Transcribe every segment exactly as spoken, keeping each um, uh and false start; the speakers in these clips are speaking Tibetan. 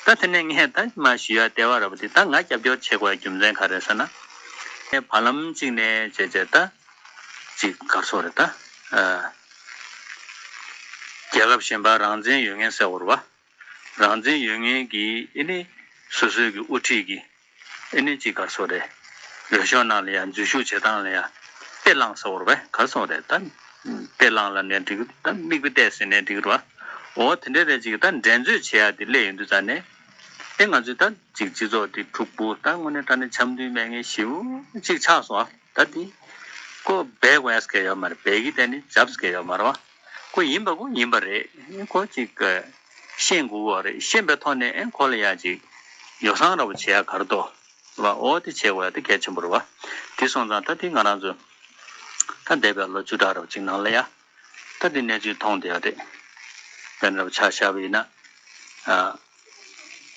ད་དེ་ནས་ངས་ད་མ་ཞུ་ཡ་ལྟེ་བ་ར་བ་དེ་ད་ང་སྐྱབས་བཅོལ་བྱེད་དགོས་ཡ་རྒྱུ་མཚན་ག་རེ་ཟེར་ན། ངས་བར་ལམ་གཅིག་ནས་བྱས་བྱས་ད་གཅིག་གར་སོང་རེད་ད། ཨ། རྒྱལ་ཁབ་གཞན་པ་རང་བཙན་ཡོད་མཁན་ཟེར་བ་རེད་བ། རང་བཙན་ཡོད་མཁན་གྱི་ཨེ་ནི་སོ་སོའི་གི་དབུ་ཁྲིད་ཀྱི་ཨེ་ནི་གཅིག་གར་སོང་རེད། འོས་ཤོག་ནང་ལ་ཡ་འཛུལ་ཞུགས་བྱེད་སྟངས་ལ་ཡ་དཔེ་བླངས་ཟེར་བ་རེད་བས། གར་སོང་རེད་ད། དཔེ་བླངས་ལབ་ནས་འགྲིག་གི་ད། མིག་དཔེ་བལྟས་ཟེར་ནས་འགྲིག་གི་རེད་བ། འོ་དེ་འདྲ་རེད་ཅིག་ད་འགྲན་རྩོད་བྱེད་ཡ་དེ་སླེབས་ཡོང་དུས་ཙ་ནས་ཨེ་ང་ཚོས་ད་ཅིག་སྤྱི་ཚོགས་དེ་འཁྲུག་པོ་ད་དངོས་གནས་དྲང་གནས་འཆམ་མཐུན་མེད་མཁན་ཞེ་པོ་ཅིག་ཆགས་སོང་ཨ། ད་དེ་ཁོ་སྦས་དགོས་ཡ་ཟེར་མཁན་ཡོད་མ་རེད། སྦས་ཀྱི་དེ་ནི་འཇབ་ཟེར་མཁན་ཡོད་མ་རེད་བ། ཁོ་ཡིན་པ་ཁོ་ཡིན་པ་རེད། ཁོ་ཅིག་ཤེས་དགོས་པ་རེད། ཤེས་པའི་ཐོག་ནས་ཨེ་ཁོ་ལ་ཡ་ཅིག་ཡོ་བསྲང་འདྲ་པོ་བྱེད་ཡ་ག་རེ་འདུག་བ། འོ་དེ་བྱེད་དགོས་ཡ་དེ་གལ་ཆེན་པོ་རེད་བ། དེ་སོང་ཙང་ད་དེ་ང་རང་ཚོ་ད་འདས་པའི་ལོ་བཅུ་ཕྲག་རེ་ཅིག་ནང་ལ་ཡ་ད་དེ་གནས་ཚུལ་མཐོང་བསྡད་ཡ་རེད། དཔེར་ན་ཆ་བཞག་པ་ཡིན་ན། ཨ།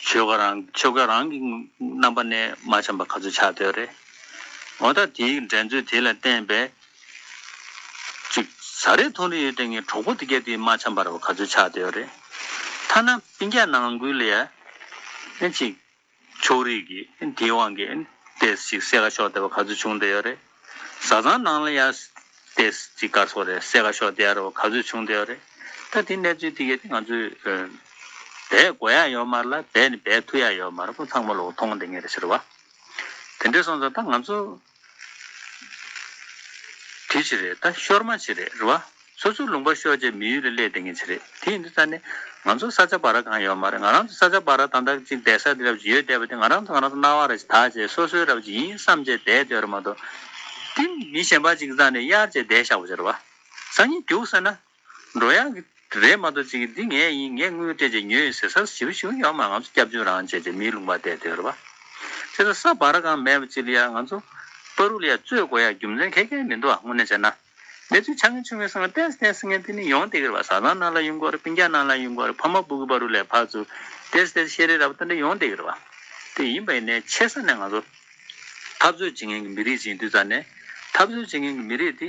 ཆོལ་ཁ་རང་ཆོལ་ཁ་རང་གི་རྣམ་པ་ནས་མ་འཆམ་པ་ག་ཚོད་ཆགས་བསྡད་ཡོད་རེད། འོ་ད་དེའི་འགྲན་རྩོད་དེ་ལ་བརྟེན་པའི་ཅིག་ཟ་རེ་འཐུང་རེ་ཡོད་དེ་ངའི་གྲོགས་པོ་དེ་གས་དེ་མ་འཆམ་པ་རེ་བ་ག་ཚོད་ཆགས་བསྡད་ཡོད་རེད། ཐ་ན་སྤུན་ཀྱག་ནང་ཁུལ་ལ་ཡ་ཨེ་ཅིག་ཕྱོགས་རིས་ཀྱི་དེའི་དབང་གིས་ཏོག་ཙམ་ཞིག་བསད་ཁ་ཤོར་བསྡད་པ་ག་ཚོད་བྱུང་བསྡད་ཡོད་རེད། བཟའ་ཚང་ནང་ལ་ཡ་ཏོག་ཙམ་ཅིག་ག་རེ་ཟེར་རེད། བསད་ཁ་ཤོར་བསྡད་ཡོད་རེད་བ། ག་ཚོད་བྱུང་བསྡད་ཡོད་རེད། ད་དེ་གནས་ཚུལ་དེ་གས་དེ་ང་ཚོས་ཨ་འབད་དགོས་ཡ་ཡོད་མ་རེད་ལ། འབད་ནི་འབད་ཐུབ་ཡ་ཡོད་མ་རེད། ཁོ་ཚང་མ་ལོག་མཐོང་བསྡད་མཁན་རེད་ཟེར་བ། དེ་འདྲས་སོང་ཙང་ད་ང་ཚོ་དེ་ཅིག་རེད། ད་ཤོར་མ་ཅིག་རེད་རེད་བ། སོ་སོའི་ལུང་པ་ཤོར་བྱས་མི་ཡུལ་ལ་སླེབས་བསྡད་མཁན་ཅིག་རེད། དེ་ཡིན་དུས་ཙ་ནས་ང་ཚོ་ས་ཆ་བར་གང་ཡོད་མ་རེད། ང་རང་ཚོ་ས་ཆ་བར་ད་ལྟ་ཅིག་བསྡད་ས་དེ་རབ་ཅིག་ཡོད་བསྡད་པ་དེ་ང་རང་ཚོ་ང་རང་ཚོ་སྣང་བ་ར་ཅིག་དག་བྱས་སོ་སོའི་རབ་ཅིག་ཡིན་བསམ་བྱས་བསྡད་བསྡད་རེད་མ་གཏོགས། དེ་མི་གཞན་པ་ཅིག་རྩ་ནས་གཡར་བྱས་བསྡད་བཞག་པ་ཅིག་རེད་བ། སང་ཉིན་རྒྱུགས་ཟེར་ན། འགྲོ་ཡག་གི་རེད་མ་གཏོགས་ཅིག་འདི་ངས་ཡིན། ངས་དངུལ་སྤྲད་བྱས་ཉོས་ཡིན་ཟེར་ས་ཞིབ་ཞིབ་ཡོད་མ། ང་ཚོ་སྐྱབས་བཅོལ་རང་བྱས་བྱས་མིའི་ལུང་པ་བསྡད་བསྡད་རེད་བ། བྱས་ཙང་ས་བར་གང་མེད་པ་ཅིག་ལ་ཡ་ང་ཚོ་བར་དུ་ལ་ཡ་རྩོད་དགོས་ཡ་རྒྱུ་མཚན་ག་གེ་མི་འདུག་བ། དངོས་གནས་བྱས་ན། གནས་ཚུལ་ཆ་ངན་ཆུང་ངན་སོང་ན་ཏོག་ཙམ་ཏོག་ཙམ་ངན་དེ་ནི་ཡོང་བསྡད་ཀྱི་རེད་བ། བཟའ་ཚང་ནང་ལ་ཡོང་གི་རེད། སྤུན་ཀྱག་ནང་ལ་ཡོང་གི་རེད། ཕ་མ་བུ་གུ་བར་དུ་ལ་ཡ་ཕར་ཚུར་ཏོག་ཙམ་ཏོག་ཙམ་བཤད་རེས་ར་བ་དེ་འདྲ་ཡོང་བསྡད་ཀྱི་རེད་བ། དེ་ཡིན་པ་ཡིན་ནའི་ཆེ་ས་ནས་ང་ཚོ་འཐབ་རྩོད་བྱེད་མཁན་གྱི་མི་རིགས་ཅིག་ཡིན་དུས་ཙ་ནས། འཐབ་རྩོད་བྱེད་མཁན་གྱི་མི་རིགས་དེ་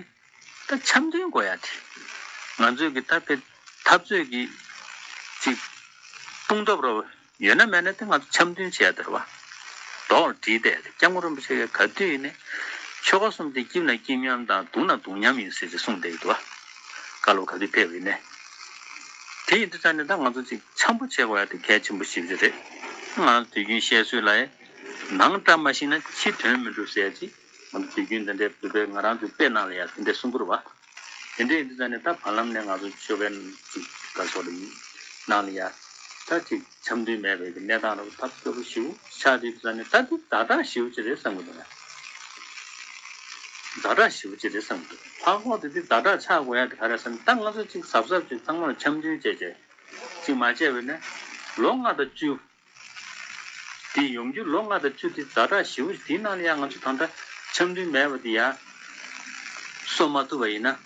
ད་འཆམ་མཐུན་དགོས་ཡ་དེ། ང་ཚོས་ཀྱི་ད་དཔེ་འཐབ་རྩོད་ཀྱི་ཅིག་དཔུང་སྟོབས་ར་བ་ཡོད་ན་མེད་ན་དེ་ང་ཚོ་འཆམ་མཐུན་བྱེད་ཡ་དེ་རེད་བ། མདོག་བསྒྲིལ་བསྡད་དེ། སྐྱབས་མགོན་རིན་པོ་ཆེ་གིས་ག་དུས་ཡིན་ནའི་ཆོལ་ཁ་གསུམ་དེ་སྐྱིད་ན་སྐྱིད་མཉམ་དང་སྡུག་ན་སྡུག་མཉམ་ཡིན་ཟེར་ཅིག་གསུངས་བསྡད་ཀྱི་འདུག་བ། བཀའ་སློབ་ག་དུས་ཕེབས་ཡིན་ནའི། དེ་ཡིན་དུས་ཙ་ནས་ད་ང་ཚོ་ཅིག་འཆམ་པོ་བྱེད་དགོས་ཡ་དེ་གལ་ཆེན་པོ་ཞེ་པོ་ཅིག་རེད། ང་ཚོ་དུས་རྒྱུན་བཤད་སྲོལ་ལ་ཡ། ནང་བཀྲ་མ་ཤིས་ན་ཕྱི་དོན་མི་འགྲུབ་ཟེར་ཡ་ཅིག་ང་ཚོ་དུས་རྒྱུན་འདི་འདྲའི་བོད་པའི་ང་རང་ཚོའི་དཔེ་ནང་ལ་ཡ་དེ་འདྲའི་གསུང་གི་རེད་བ། དེ་འདྲ་ཡིན་དུས་ཙ་ནས་ད་བར་ལམ་ནས་ང་ཚོ་ཆོལ་ཁའི་ཅིག་ག་སོགས་ལ་ཡིན་ནང་ལ་ཡ་ད་ཅིག་འཆམ་མཐུན་མེད་པའི་གི་གནས་སྟངས་རབ་ཐབས་སྐྱོ་པོ་ཞེ་པོ་ཆགས་དུས་ཙ་ནས། ད་དེ་ཛ་དྲག་ཞེ་པོ་ཅིག་རེད་བསམ་གི་འདུག་ང་། ཛ་དྲག་ཞེ་པོ་ཅིག་རེད་བསམ་གི་འདུག་ལྷག་པར་དུ་དེ་ཛ་དྲག་ཆགས་དགོས་ཡ་དེ་ག་རེ་ཟེར་ན། ད་ང་ཚོ་ཅིག་གཟབ་གཟབ་ཅིག་ཚང་མ་ལ་འཆམ་མཐུན་བྱས་བྱས་ཅིག་མ་བྱས་པ་ཡིན་ན། ལོ་ལྔ་དང་བཅུ། དེ་ཡོང་རྒྱུ་ལོ་ལྔ་དང་བཅུ་དེ་ཛ་དྲག་ཞེ་པོ་ཞིག་དེའི་ནང་ལ་ཡང་ང་ཚོ་ད་ལྟ་འཆམ་མཐུན་མེད་པ་དེ་ཡང་གསོ་མ་ཐུབ་པ་ཡིན་ན།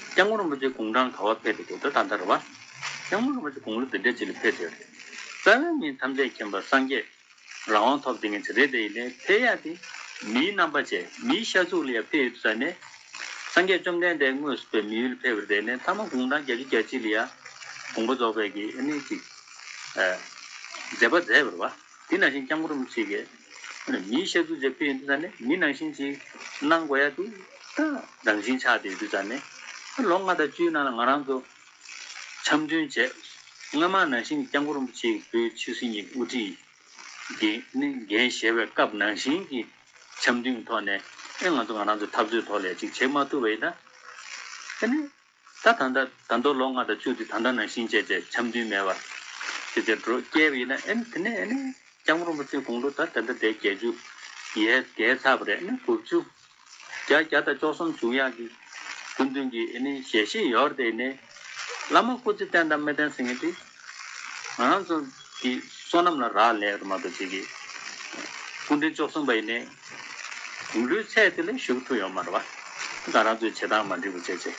སྐྱབས་མགོན་རིན་པོ་ཆེ་དགུང་གྲངས་ག་པར་ཕེབས་ཀྱི་འདུག་ད་ད་ལྟ་རེད་བ། སྐྱབས་མགོན་རིན་པོ་ཆེ་དགུང་ལོ་འདི་འདྲ་ཅིག་ལ་ཕེབས་བསྡད་རེད། རྩ་བའི་མི་ཐམས་ཅད་མཁྱེན་པ་སངས་རྒྱས་རང་དབང་ཐོབ་བསྡད་མཁན་ཅིག་རེད་དེ། ཡིན་ནའི་ཕེབས་ཡ་དེ་མིའི་རྣམ་པ་བྱས། མིའི་ཤ་ཚུགས་ལ་ཡ་ཕེབས་ཡོད་དུས་ཙ་ནས། སངས་རྒྱས་བཅོམ་ལྡན་འདས་དངོས་སུ་ཕེབས་མི་ཡུལ་ཕེབས་པ་རེད་དེ། ནས་ཐ་མ་དགུང་གྲངས་བརྒྱད་ཅུ་གྱ་གཅིག་ལ་ཡ་དགོངས་པ་རྫོགས་པའི་གི་ཨ་ནི་ཅིག་ཨ་མཛད་པ་མཛད་པ་རེད་བ། དེ་ནང་བཞིན་སྐྱབས་མགོན་རིན་པོ་ཆེ་གིས་ཨ་ནི་མིའི་ཤ་ཚུགས་བྱས་ཕེབས་ཡོང་དུས་ཙ་ནས་མི་ནང་བཞིན་ཅིག་གནང་དགོས་ཡ་དེ་ད་རང་བཞིན་ཆགས་བསྡད་ཡོད་དུས་ཙ་ནས། ལོ་ལྔ་དང་བཅུའི་ནང་ལ་ང་རང་ཚོ་འཆམ་མཐུན་བྱས། སྔ་མ་ནང་བཞིན་སྐྱབས་མགོན་རིན་པོ་ཆེ་གིས་བོད་ཆོས་སྲིད་གཉིས་ཀྱི་དབུ་ཁྲིད་འགན་ནི་འགན་བཞེས་པའི་སྐབས་ནང་བཞིན་གྱི་འཆམ་མཐུན་ཐོག་ནས་ཨེ་ང་ཚོ་ང་རང་ཚོ་འཐབ་རྩོད་ཐོག་ལ་ཅིག་བྱེད་མ་ཐུབ་པ་ཡིན་ན། ཨ་ནི་ད་ད་ལྟ་ད་ལྟ་ལོ་ལྔ་དང་བཅུ་དེ་ད་ལྟ་ནང་བཞིན་བྱས་བྱས་འཆམ་མཐུན་མེད་པ་དེ་དེ་འགྲོ་བསྐྱལ་བ་ཡིན་ན། ཨ་ནི་དེ་ནས་ཨ་ནི་སྐྱབས་མགོན་རིན་པོ་ཆེའི་དགུང་ལོ་ད་ད་ལྟ་དེ་བརྒྱད་ཅུ་ཡས་བརྒལ་ཚར་བ་རེད། ཨ་ནི་དགུ་བཅུ། བརྒྱ། བརྒྱ་དང་བཅུ་གསུམ་བཞུགས་ཡག་གི་སྐུ་མདུན་གྱི་ཨ་ནི་ཞལ་བཞེས་ཡོད་རེད་དེ། ནས་བླ་མ་སྐུ་ཚེ་བརྟན་དང་མི་བརྟན་ཟེར་མཁན་དེ་ང་རང་ཚོ་གི་བསོད་ནམས་ལ་རག་ལས་རེད་མ་གཏོགས། ཅིག་གི་སྐུ་ཕྲེང་བཅུ་གསུམ་པ་ཡིན་ནའི་དགུང་ལོའི་ཚད་དེ་ལས་ཞུགས་ཐུབ་ཡོད་མ་རེད་བ། ང་རང་ཚོའི་བྱེད་སྟངས་མ་འགྲིག་པ་བྱས་བྱས།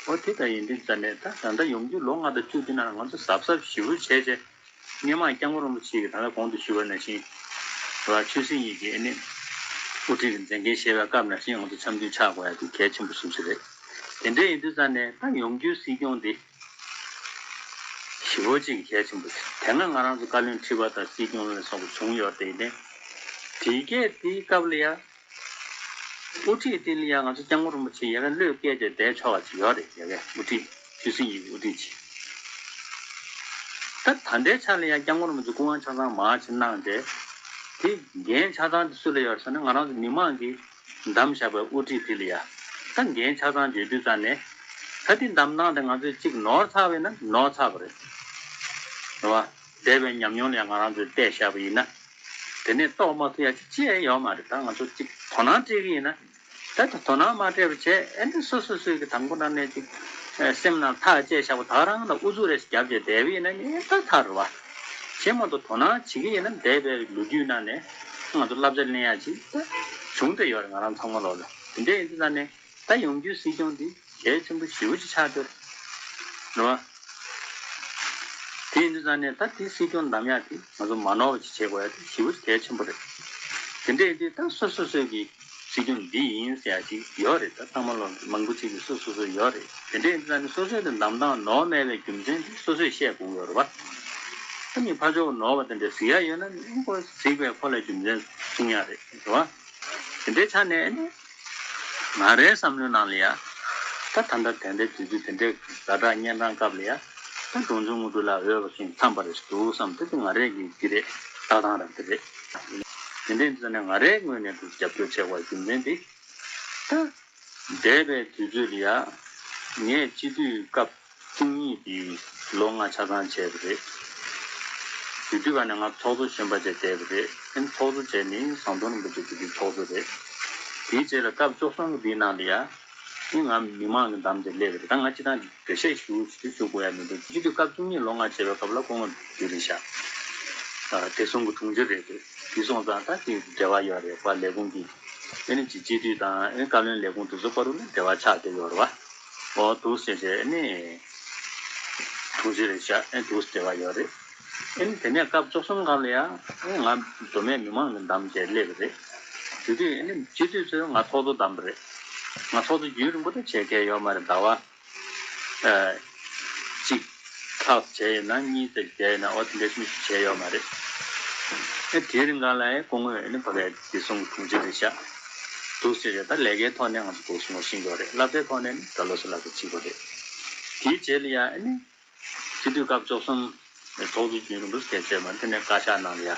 འོ་དེ་ལྟ་ཡིན་དུས་ཙ་ནས་ད་ད་ལྟ་ཡོང་རྒྱུ་ལོ་ལྔ་དང་བཅུ་དེ་ནང་ང་ཚོ་གཟབ་གཟབ་ཞེ་པོ་བྱས་བྱས། སྔོན་མ་སྐྱབས་མགོན་རིན་པོ་ཆེ་གིས་ད་ལྟ་གོང་དུ་ཞུས་པ་ནང་བཞིན་ར་ཆོས་སྲིད་གཉིས་ཀྱི་ཨ་ནི་དབུ་ཁྲིད་ཀྱི་མཛད་འགན་བཞེས་པའི་སྐབས་ནང་བཞིན་ང་ཚོ་འཆམ་མཐུན་ཆགས་དགོས་ཡ་དེ་གལ་ཆེན་པོ་ཞིག་རེད། དེ་འདྲ་ཡིན་དུས་ཙ་ནས་ད་ཡོང་རྒྱུའི་སྲིད་སྐྱོང་དེ་ཞེ་ ལོ་གཅིག་གི་གལ་ཆེན་པོ་རེད། དེ་སྔ་ང་རང་ཚོ་བཀའ་བློན་ཁྲི་པ་དང་སྲིད་སྐྱོང་ལ་སོགས་པ་བྱུང་ཡོད་དེ་ནས། དེ་གས་དེའི་སྐབས་ལ་ཡ། དབུ་ཁྲིད་དེ་ལ་ཡ་ང་ཚོ་སྐྱབས་མགོན་རིན་པོ་ཆེ་ཡ་གི་བློས་བཀལ་ཏེ་བསྡད་ཆོག་པ་ཅིག་ཡོད་རེད། ཡ་གི་དབུ་ཁྲིད་ཆོས་སྲིད་གཉིས་ཀྱི་དབུ་ཁྲིད་ཅིག་ད་ད་ལྟའི་ཆ་ལ་ཡ་སྐྱབས་མགོན་རིན་པོ་ཆེ་སྐུ་དབང་ཆ་ཚང་མར་ཕྱིར་གནང་སྟེ། དེ་འགན་ཆ་ཚང་དེ་སུ་ལ་ཡོད་ཟེར་ན། ང་རང་ཚོ་མི་མང་གིས་བདམས་བཞག་པའི་དབུ་ཁྲིད་དེ་ལ་ཡ། ད་འགན་ཆ་ཚང་བརྗོད་དུས་ཙང་ནས། ད་དེ་བདམས་སྟངས་དེ་ང་ཚོས་གཅིག་ནོར་ཚར་བས་ན་ནོར་ཚར་བ་རེད། རེད་བ། འདས་པའི་ཉམས་མྱོང་ལ་ཡང་ང་རང་ཚོས་བལྟས་བཞག་པ་ཡིན་ན། དེ་ནས་རྟོགས་མ་ཐུབ་ཡ་ཅིག་ཅི་ཡང་ཡོད་མ་རེད། ད་ང་ཚོ་གཅིག་དོ་སྣང་སྤྲད་ཀྱི་ཡིན་ན། ད་ད་དོ་སྣང་མ་སྤྲད་པ་བྱས། ཨེ་འདི་སོ་སོ་སོའི་གི་དང་པོ་ནང་ནས་ཅིག་ཨེ་སེམས་ནང་ཐག་བཅད་བཞག་པ་དག་རང་ལ་ཨུ་ཚུགས་རེ་ཞིག་རྒྱབ་བྱས་བསྡད་པ་ཡིན་ན་ནི་ད་ཐག་རེད་བ། ཆེས་མ་གཏོགས་དོ་སྣང་བྱེད་ཀྱི་ཡིན་ན། འདས་པའི་ལོ་རྒྱུས་ནང་ནས་ང་ཚོ་བསླབ་བྱ་ལེན་ཡ་ཅིག་ད་བྱུང་བསྡད་ཡོད་རེད། ང་རང་ཚང་མ་ལོག་ལ་དེ་འདྲ་ཡིན་དུས་ཙང་ནས། ད་ཡོང་རྒྱུའི་སྲིད་སྐྱོང་འདི་གལ་ཆེན་པོ་ཞེ་པོ་ཅིག་ཆགས་བསྡད་རེད་བ། དེ་ཡིན་དུས་ཙང་ནས་ད་དེ་སྲིད་སྐྱོང་བདམས་ཡག་དེ་ང་ཚོ་མ་ནོར་བ་ཅིག་བྱེད་དགོས་ཡ་དེ་ཞེ་པོ་ཅིག་གལ་ཆེན་པོ་རེད། དེ་འདྲ་ཡིན་དུས་ད་སོ་སོ་སོའི་གི་སྲིད་སྐྱོང་འདི་ཡིན་ཟེར་ཡ་ཅིག་ཡོད་རེད། ད་ཚང་མ་ལོ་མང་པོ་ཅིག་གི་སོ་སོ་སོ་ཡོད་རེད། དེ་འདྲ་ཡིན་དུས་ཙང་ནས་སོ་སོའི་དེ་བདམས་སྟངས་ནོར་མེད་པའི་རྒྱུ་མཚན་དེ་སོ་སོས་བཤད་དགོས་ཡོད་རེད་བ། ད་མི་ཕར་ཕྱོགས་ནོར་བ་དེ་འདྲ་གཟིགས་ཡ་ཡོད་ན་ནི་ཁོ་གཟིགས་པའི་ཁོ་ལ་རྒྱུ་མཚན་གསུང་ཡ་རེད། རེད་བ། དེ་འདྲའི་ཆ་ནས་ནི། ང་རའི་བསམ་བློའི་ནང་ལ་ཡ། ད་ད་ལྟ་དེ་འདྲའི་དུས་ཚོད་དེ་འདྲའི་ཛ་དྲག་གཉན་འཕྲང་སྐབས་ལ་ཡ། ད་འབྲོང་ཆུང་དངོས་གྲུབ་ལགས་འོས་པ་ཞིག་འཚམས་པ་རེད་འདུག་བསམ། དེ་དེ་ང་རའི་གི་འདི་རེད། ལྟ་སྟངས་རང་འདི་རེད། དེ་འདྲའི་འདི་ནས་ང་རའི་ངོས་ནས་འདུག་རྒྱབ་སྐྱོར་བྱེད་དགོས་རྒྱུ་མཚན་འདི། ད། འདས་པའི་དུས་ཚོད་ལ་ཡ། ངས་སྤྱི་འཐུས་སྐབས་བཅུ་གཉིས་དེ་ལོ་ལྔ་ཆ་ཚང་བྱས་པ་རེད། དེ་དུས་ག་ནས་ང་ཚོགས་གཙོ་གཞོན་པ་བྱས་བསྡད་པ་རེད། ཨ་ནི་ཚོགས་གཙོ་བྱས་ནས་ཟམ་གདོང་རིན་པོ་ཆེ་དེ་དུས་ཚོགས་གཙོ་རེད། དེའི་རྗེས་ལ་སྐབས་བཅུ་གསུམ་གྱི་དེའི་ནང་ལ་ཡ། ཨ་ནི་ང་མི་མང་གི་འདམ་དེ་སླེབས་པ་རེད། ད་ང་སྤྱི་བཏང་འགྲེལ་བཤད་ཞུ་ཞུ་ཞུ་དགོས་ཡ་མི་འདུག་སྤྱི་འཐུས་སྐབས་བཅུ་གཉིས་ལོ་ལྔ་བྱས་པའི་སྐབས་ལ་སྐུ་ངོ་དེ་རེད་ཤག་ཨ་བདེ་སྲུང་གི་དྲུང་ཆེ་རེད་འདུག་དེ་སོང་ཙང་ད་དེ་འབྲེལ་བ་ཡོད་རེད་པ། ལས་ཁུངས་ཀྱི། ཨ་ནི་སྤྱི་སྤྱི་འཐུས་དང་ཨ་ནི་བཀའ་བློན་ལས་ཁུངས་དེ་ཚོ་བར་དུ་ནི་འབྲེལ་བ་ཆགས་བསྡད་ཡོད་རེད་བ། འོ་འདུག་སེ་བྱས་ཨ་ནི་དྲུང་ཆེ་རེད་ཤག་ཨ་ནི་འདུག་སེ་འབྲེལ་བ་ཡོད་རེད། ཨ་ནི་དེ་ནས་སྐབས་བཅུ་གསུམ་སྒང་ལ་ཡང་ཨ་ནི་ང་མདོ་སྨད་མི་མང་གི་འདམ་བྱས་སླེབས་པ་རེད། དེ་དུས་ཨ་ནི་སྤྱི་འཐུས་ཚོས་ང་ཚོགས་གཙོ་བདམས་པ་རེད། ང་ཚོགས་གཙོ་རྒྱུན་རིང་པོ་ད་བྱས་མཁན་ཡོད་མ་རེད། ཟླ་བ། ཨ། གཅིག་ལྷག་བྱས་ཡིན་ན། གཉིས་ཙམ་བྱས་ཡིན་ན། འོ་དེ་འདྲ་ཞིག་བྱས་ཡོད་མ་རེད། ཨེ་དེའི་རིང་གང་ལ་ཨེ་སྐུ་ངོས་ཨེ་ནི་ཕ་གའི་བདེ་སྲུང་གི་དྲུང་ཆེ་རེད་ཤག་འདུག་ཟེར་བྱས། ད་ལས་ཀའི་ཐོག་ནས་ང་ཚོ་འདུག་སེ་ངོ་ཤེས་ཡོད་རེད། སློབ་གྲྭའི་ཐོག་ནས་ནི་ད་ལོ་སུ་ལ་གི་བྱེད་དགོས་རེད། དེའི་རྗེས་ལ་ཡ་ཨེ་ནི། སྤྱི་འཐུས་སྐབས་བཅུ་གསུམ་ཚོགས་གཙོ་རྒྱུན་རིང་པོ་བྱས་བྱས་མ་དེ་ནས་བཀའ་ཤག་ནང་ལ་ཡ་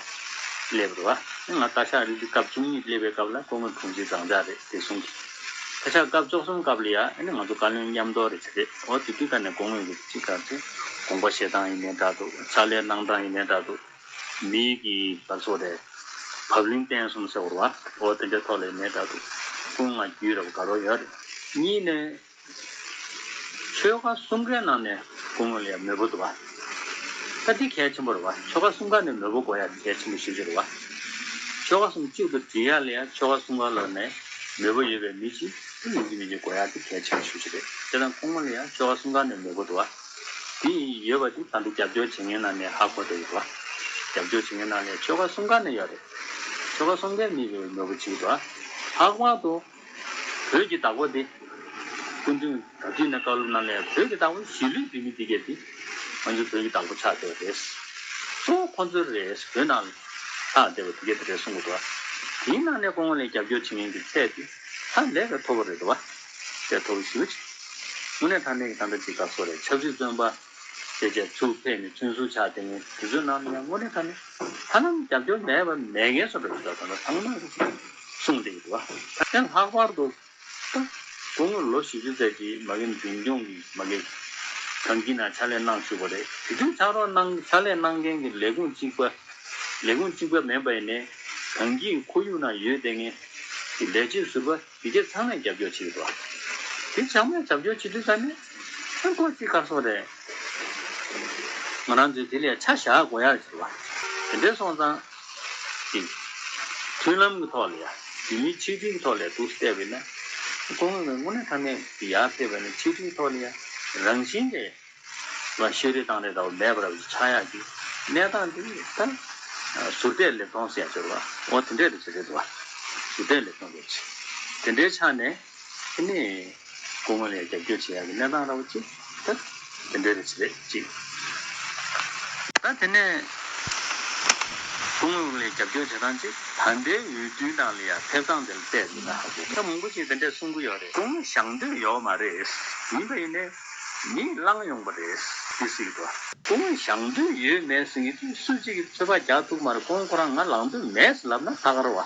སླེབས་རེད་བ། ང་བཀའ་ཤག་སྐབས་བཅུ་གཉིས་སླེབས་པའི་སྐབས་ལ་སྐུ་ངོ་དྲུང་ཆེ་བཟང་ཆ་རེད། བདེ་སྲུང་གི། བཀའ་ཤག་སྐབས་བཅུ་གསུམ་སྐབས་ལ་ཡ་ཨ་ནི་ང་ཚོ་བཀའ་བློན་མཉམ་དུ་རེད་བྱས་རེད། འོ་དེ་དུས་ད་ནས་སྐུ་ངོས་ཀྱི་གཅིག་ག་ཚོད་དགོངས་པ་བཞེས་སྟངས་ཡིན་ནའི་འདྲ་འདུག་ཕྱག་ལས་གནང་སྟངས་ཡིན་ནའི་འདྲ་འདུག་མིའི་གི་བར་སོ་རེད། བབ་བརླིང་བསྟན་གསུམ་ཟེར་བ་རེད་བ། འོ་དེ་འདྲའི་ཐོག་ལ་ཡིན་ནའི་འདྲ་འདུག་སྐུ་ངོ་རྒྱུས་རབ་དགའ་རབ་ཡོད་རེད། གཉིས་ནས། ཆོལ་ཁ་གསུམ་ཀའི་ནང་ནས་སྐུ་ངོ་ལ་ཡང་མོས་པོ་འདུག་བ། ད་འདི་གལ་ཆེན་པོ་རེད་བ། ཆོལ་ཁ་གསུམ་ཀ་ནས་མོས་པོ་དགོས་ཡ་གལ་ཆེན་པོ་ཞེ་པོ་ཅིག་རེད་བ། ཆོལ་ཁ་གསུམ་གཅིག་ཏུ་སྒྲིལ་ཡ་ལ་ཡང་ཆོལ་ཁ་གསུམ་ཀ་ལ་ནས་མོས་པོ་ཡོད་པའི་མི་གཅིག་ཏུ་ཡིན་གཅིག་མིན་གཅིག་དགོས་ཡ་དེ་གལ་ཆེན་པོ་ཞེ་པོ་ཅིག་རེད། དེ་དང་སྐུ་ངོ་ལ་ཡང་ཆོལ་ཁ་གསུམ་ཀ་ནས་མོས་པོ་འདུག་བ། དེ་ཡོད་པ་དེ་ད་ལྟ་རྒྱབ་སྐྱོར་བྱེད་མཁན་ནང་ནས་ཧ་གོ་བསྡད་ཡོད་བ། རྒྱབ་སྐྱོར་བྱེད་མཁན་ནང་ནས་ཆོལ་ཁ་གསུམ་ཀ་ནས་ཡོད་རེད། ཆོལ་ཁ་གསུམ་ཀའི་མི་ཡོད་པའི་མོས་པོ་གཅིག་འདུག་བ། ལྷག་པར་དུ། བོད་ཀྱི་བདག་པོ་དེ། སྐུ་མདུན་ད་དུས་ནས་བཀའ་སློབ་གནང་ནས་བོད་ཀྱི་བདག་པོ་གཞིས་ལུས་བོད་མི་འདི་གས་དེ། ང་ཚོ་བོད་ཀྱི་བདག་པོ་ཆགས་བསྡད་པ་རེད། གཙོ་བོ་ཁོ་ཚོ་རེད། བོད་ནང་ལ་ལྷག་བསྡད་པ་དེ་གས་དེ་རེད་གསུང་གི་འདུག་བ། དེའི་ནང་ནས་སྐུ་ངོ་ལ་རྒྱབ་སྐྱོར་བྱེད་མཁན་གྱི་ཚད་དེ་ཧ་ལས་པའི་མཐོ་པོ་རེད་འདུག་བ། ཚད་མཐོ་པོ་ཞེ་པོ་ཅིག་དངོས་གནས་དྲང་གནས་ཀྱི་ད་ལྟ་ཅིག་དགའ་བསུ་རེད། ཆབ་སྲིད་བཙོན་པ་བྱས་བྱས་ཚུར་ཕེབས་ནས་བཙོན་ཟུར་ཆགས་བསྡད་མཁན་དེ་ཚོའི་ནང་ནས་ཡང་དངོས་གནས་དྲང་གནས་ཧ་ལམ་རྒྱབ་སྐྱོར་མེད་པ་མེད་མཁན་བཟོ་འདྲ་ཞིག་ད་ལྟ་ཚང་མ་གིས་གསུངས་བསྡད་ཀྱི་འདུག་བ། ཡང་ལྷག་པར་དུ། སྐུ་ངོ་ལོ་བཞི་བཅུ་ཙམ་ཅིག་མ་གི་འཛིན་སྐྱོང་གི་མ་གི་གང་གི་ནང་ཕྱག་ལས་གནང་བཞུགས་པ་རེད། དེ་དུས་ཕྱག་རོགས་གནང་ཕྱག་ལས་གནང་མཁན་གྱི་ལས་ཁུངས་གཅིག་པ། ལས་ཁུངས་གཅིག་པ་མིན་པ་ཡིན་ནའི་གང་གི་ཁོར་ཡུག་ནང་ཡོད་བསྡད་མཁན་གྱི་ལས་བྱེད་ཟུར་པ་དེ་གས་ཚང་མས་རྒྱབ་སྐྱོར་བྱེད་ཀྱི་འདུག་དེ་ཚང་མས་རྒྱབ་སྐྱོར་བྱེད་དུས་ཙང་ནས་ཨ་ཁོ་གཅིག་ག་རེ་ཟེར་དགོས་རེད། ང་རང་ཚོས་དེ་ལ་ཆ་བཞག་དགོས་ཡག་ཅིག་རེད་བ། དེ་འདྲ་སོང་ཙང་། ཅིག་མཐུན་ལམ་གྱི་ཐོག་ལ་ཡ། བོད་མིའི་ཆིག་སྒྲིལ་གྱི་ཐོག་ལ་འདུག་སེ་བལྟས་པ་ཡིན་ན། ཁོང་གིས་དངོས་གནས་དྲང་གནས་ཀྱི་ཡར་ཕེབས་པ་ཡིན་ན་ཆིག་སྒྲིལ་གྱི་ཐོག་ལ་ཡ། རང་བཞིན་གྱིས་ལ་ཤོད་རེས་བཏང་རེས་འདྲ་བོ་མེད་པ་འདྲ་བོ་ཆགས་ཡག་གི་གནས་སྟངས་འདི་ད་ཟུར་བལྟས་ལེབ་མཐོང་ཟེར་ཡག་ཅིག་རེད་བ། འོ་དེ་འདྲས་རེད་ཟེར་རེད་འདུག་བ། ཟུར་བལྟས་ལེབ་མཐོང་རེད་ཟེར། དེ་འདྲའི་ཆ་ནས། དེ་ནས་སྐུ་ངོ་ལ་རྒྱབ་སྐྱོར་བྱེད་ཡག་གི་གནས་སྟངས་འདྲ་བོ་ཅིག་ད་དེ་འདྲ་རེ་ཅིག་རེད་ཅིག་ད་དེ་ནས་སྐུ་ངོ་ལ་རྒྱབ་སྐྱོར་བྱེད་སྟངས་ཅིག་ད་ལྟའི་འོས་བསྡུ་ནང་ལ་ཡང་ཕེབས་སྟངས་དེ་ལ་བལྟས་ཡིན་ན་ཧ་གོ། ད་མང་པོ་ཅིག་དེ་འདྲས་གསུང་གི་ཡོད་རེད། སྐུ་ངོ་བཞེངས་འདོད་ཡོད་མ་རེད། ཡིན་པ་ཡིན་ནའི་མིས་བླངས་ཡོང་པ་རེད། དེ་སྲིད་དུ་སྐུ་ངོ་བཞེངས་འདོད་ཡོད་མེད་ཟེར་མཁན་དེ་སུ་གཅིག་གིས་ཚོད་དཔག་རྒྱག་ཐུབ་མ་རེད། སྐུ་ངོ་ཁོ་རང་ང་ལངས་འདོད་མེད་ཟེར་ལབ་ན་ད་ག་རེད་བ།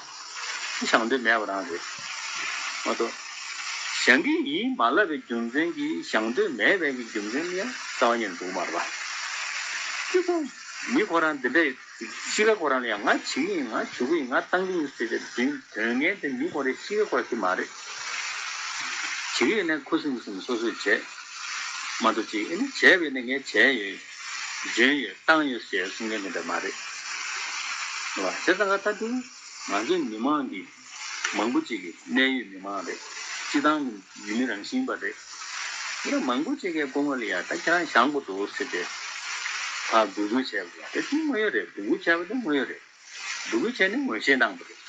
བཞེངས་འདོད་མེད་པ་རང་རེད་མ་གཏོགས། བཞེངས་ཀྱི་ཡིན་མ་ལབ་པའི་རྒྱུ་མཚན་གྱིས་བཞེངས་འདོད་མེད་པའི་གི་རྒྱུ་མཚན་ནི་ཡང་རྩ་བ་ཉིད་ནས་འདུག་མ་རེད་པ། ཅི་སོང་མི་ཁོ་རང་འདི་འདྲའི་གཤིས་ཀ་ཁོ་རང་ལ་ཡང་ང་བྱེད་ཀྱི་ཡིན། ང་བྱེད་ཀྱི་ཡིན། ང་བཏང་གི་ཡིན་ཟེར་ཏེ་དོན་དོན་ངན་དེ་མི་ཁོ་རའི་གཤིས་ཀ་ཁོ་ར་དེ་མ་རེད། བྱེད་ཀྱི་ཡོད་ནའི་ཁུ་སིམ་སིམ་སོ་སོས་བྱས་མ་གཏོགས་ཅིག་ཨེ་ནི་བྱས་པས་ནི་ངས་བྱས་ཡོད། འཇོན་ཡོད། བཏང་ཡོད་ཟེར་གསུང་མཁན་དེ་འདྲ་མ་རེད། རེད་བ། བྱས་ཙང་ང་ད་དུང་ང་ཚོའི་མི་མང་གི་མང་པོ་ཅིག་གི་གནད་ཡོད་མི་མང་རེད། སྤྱི་བཏང་གི་ཡུལ་མི་རང་བཞིན་པ་རེད། ཡིན་ན་མང་པོ་ཅིག་གིས་སྐུ་ངོ་ལ་ཡ་ད་ཁྱེད་རང་བཞེངས་དགོས་འདུག་ཟེར་ཏེ་ཕར་འབོད་སྐུལ་བྱས་པ་རེད། དེ་དངོས་ཡོད་རེད། འབོད་སྐུལ་བྱས་པ་དེ་དངོས་ཡོད་རེད། འབོད་སྐུལ་བྱས་ནས་ངོས་བཞེས་གནང་བ་རེད།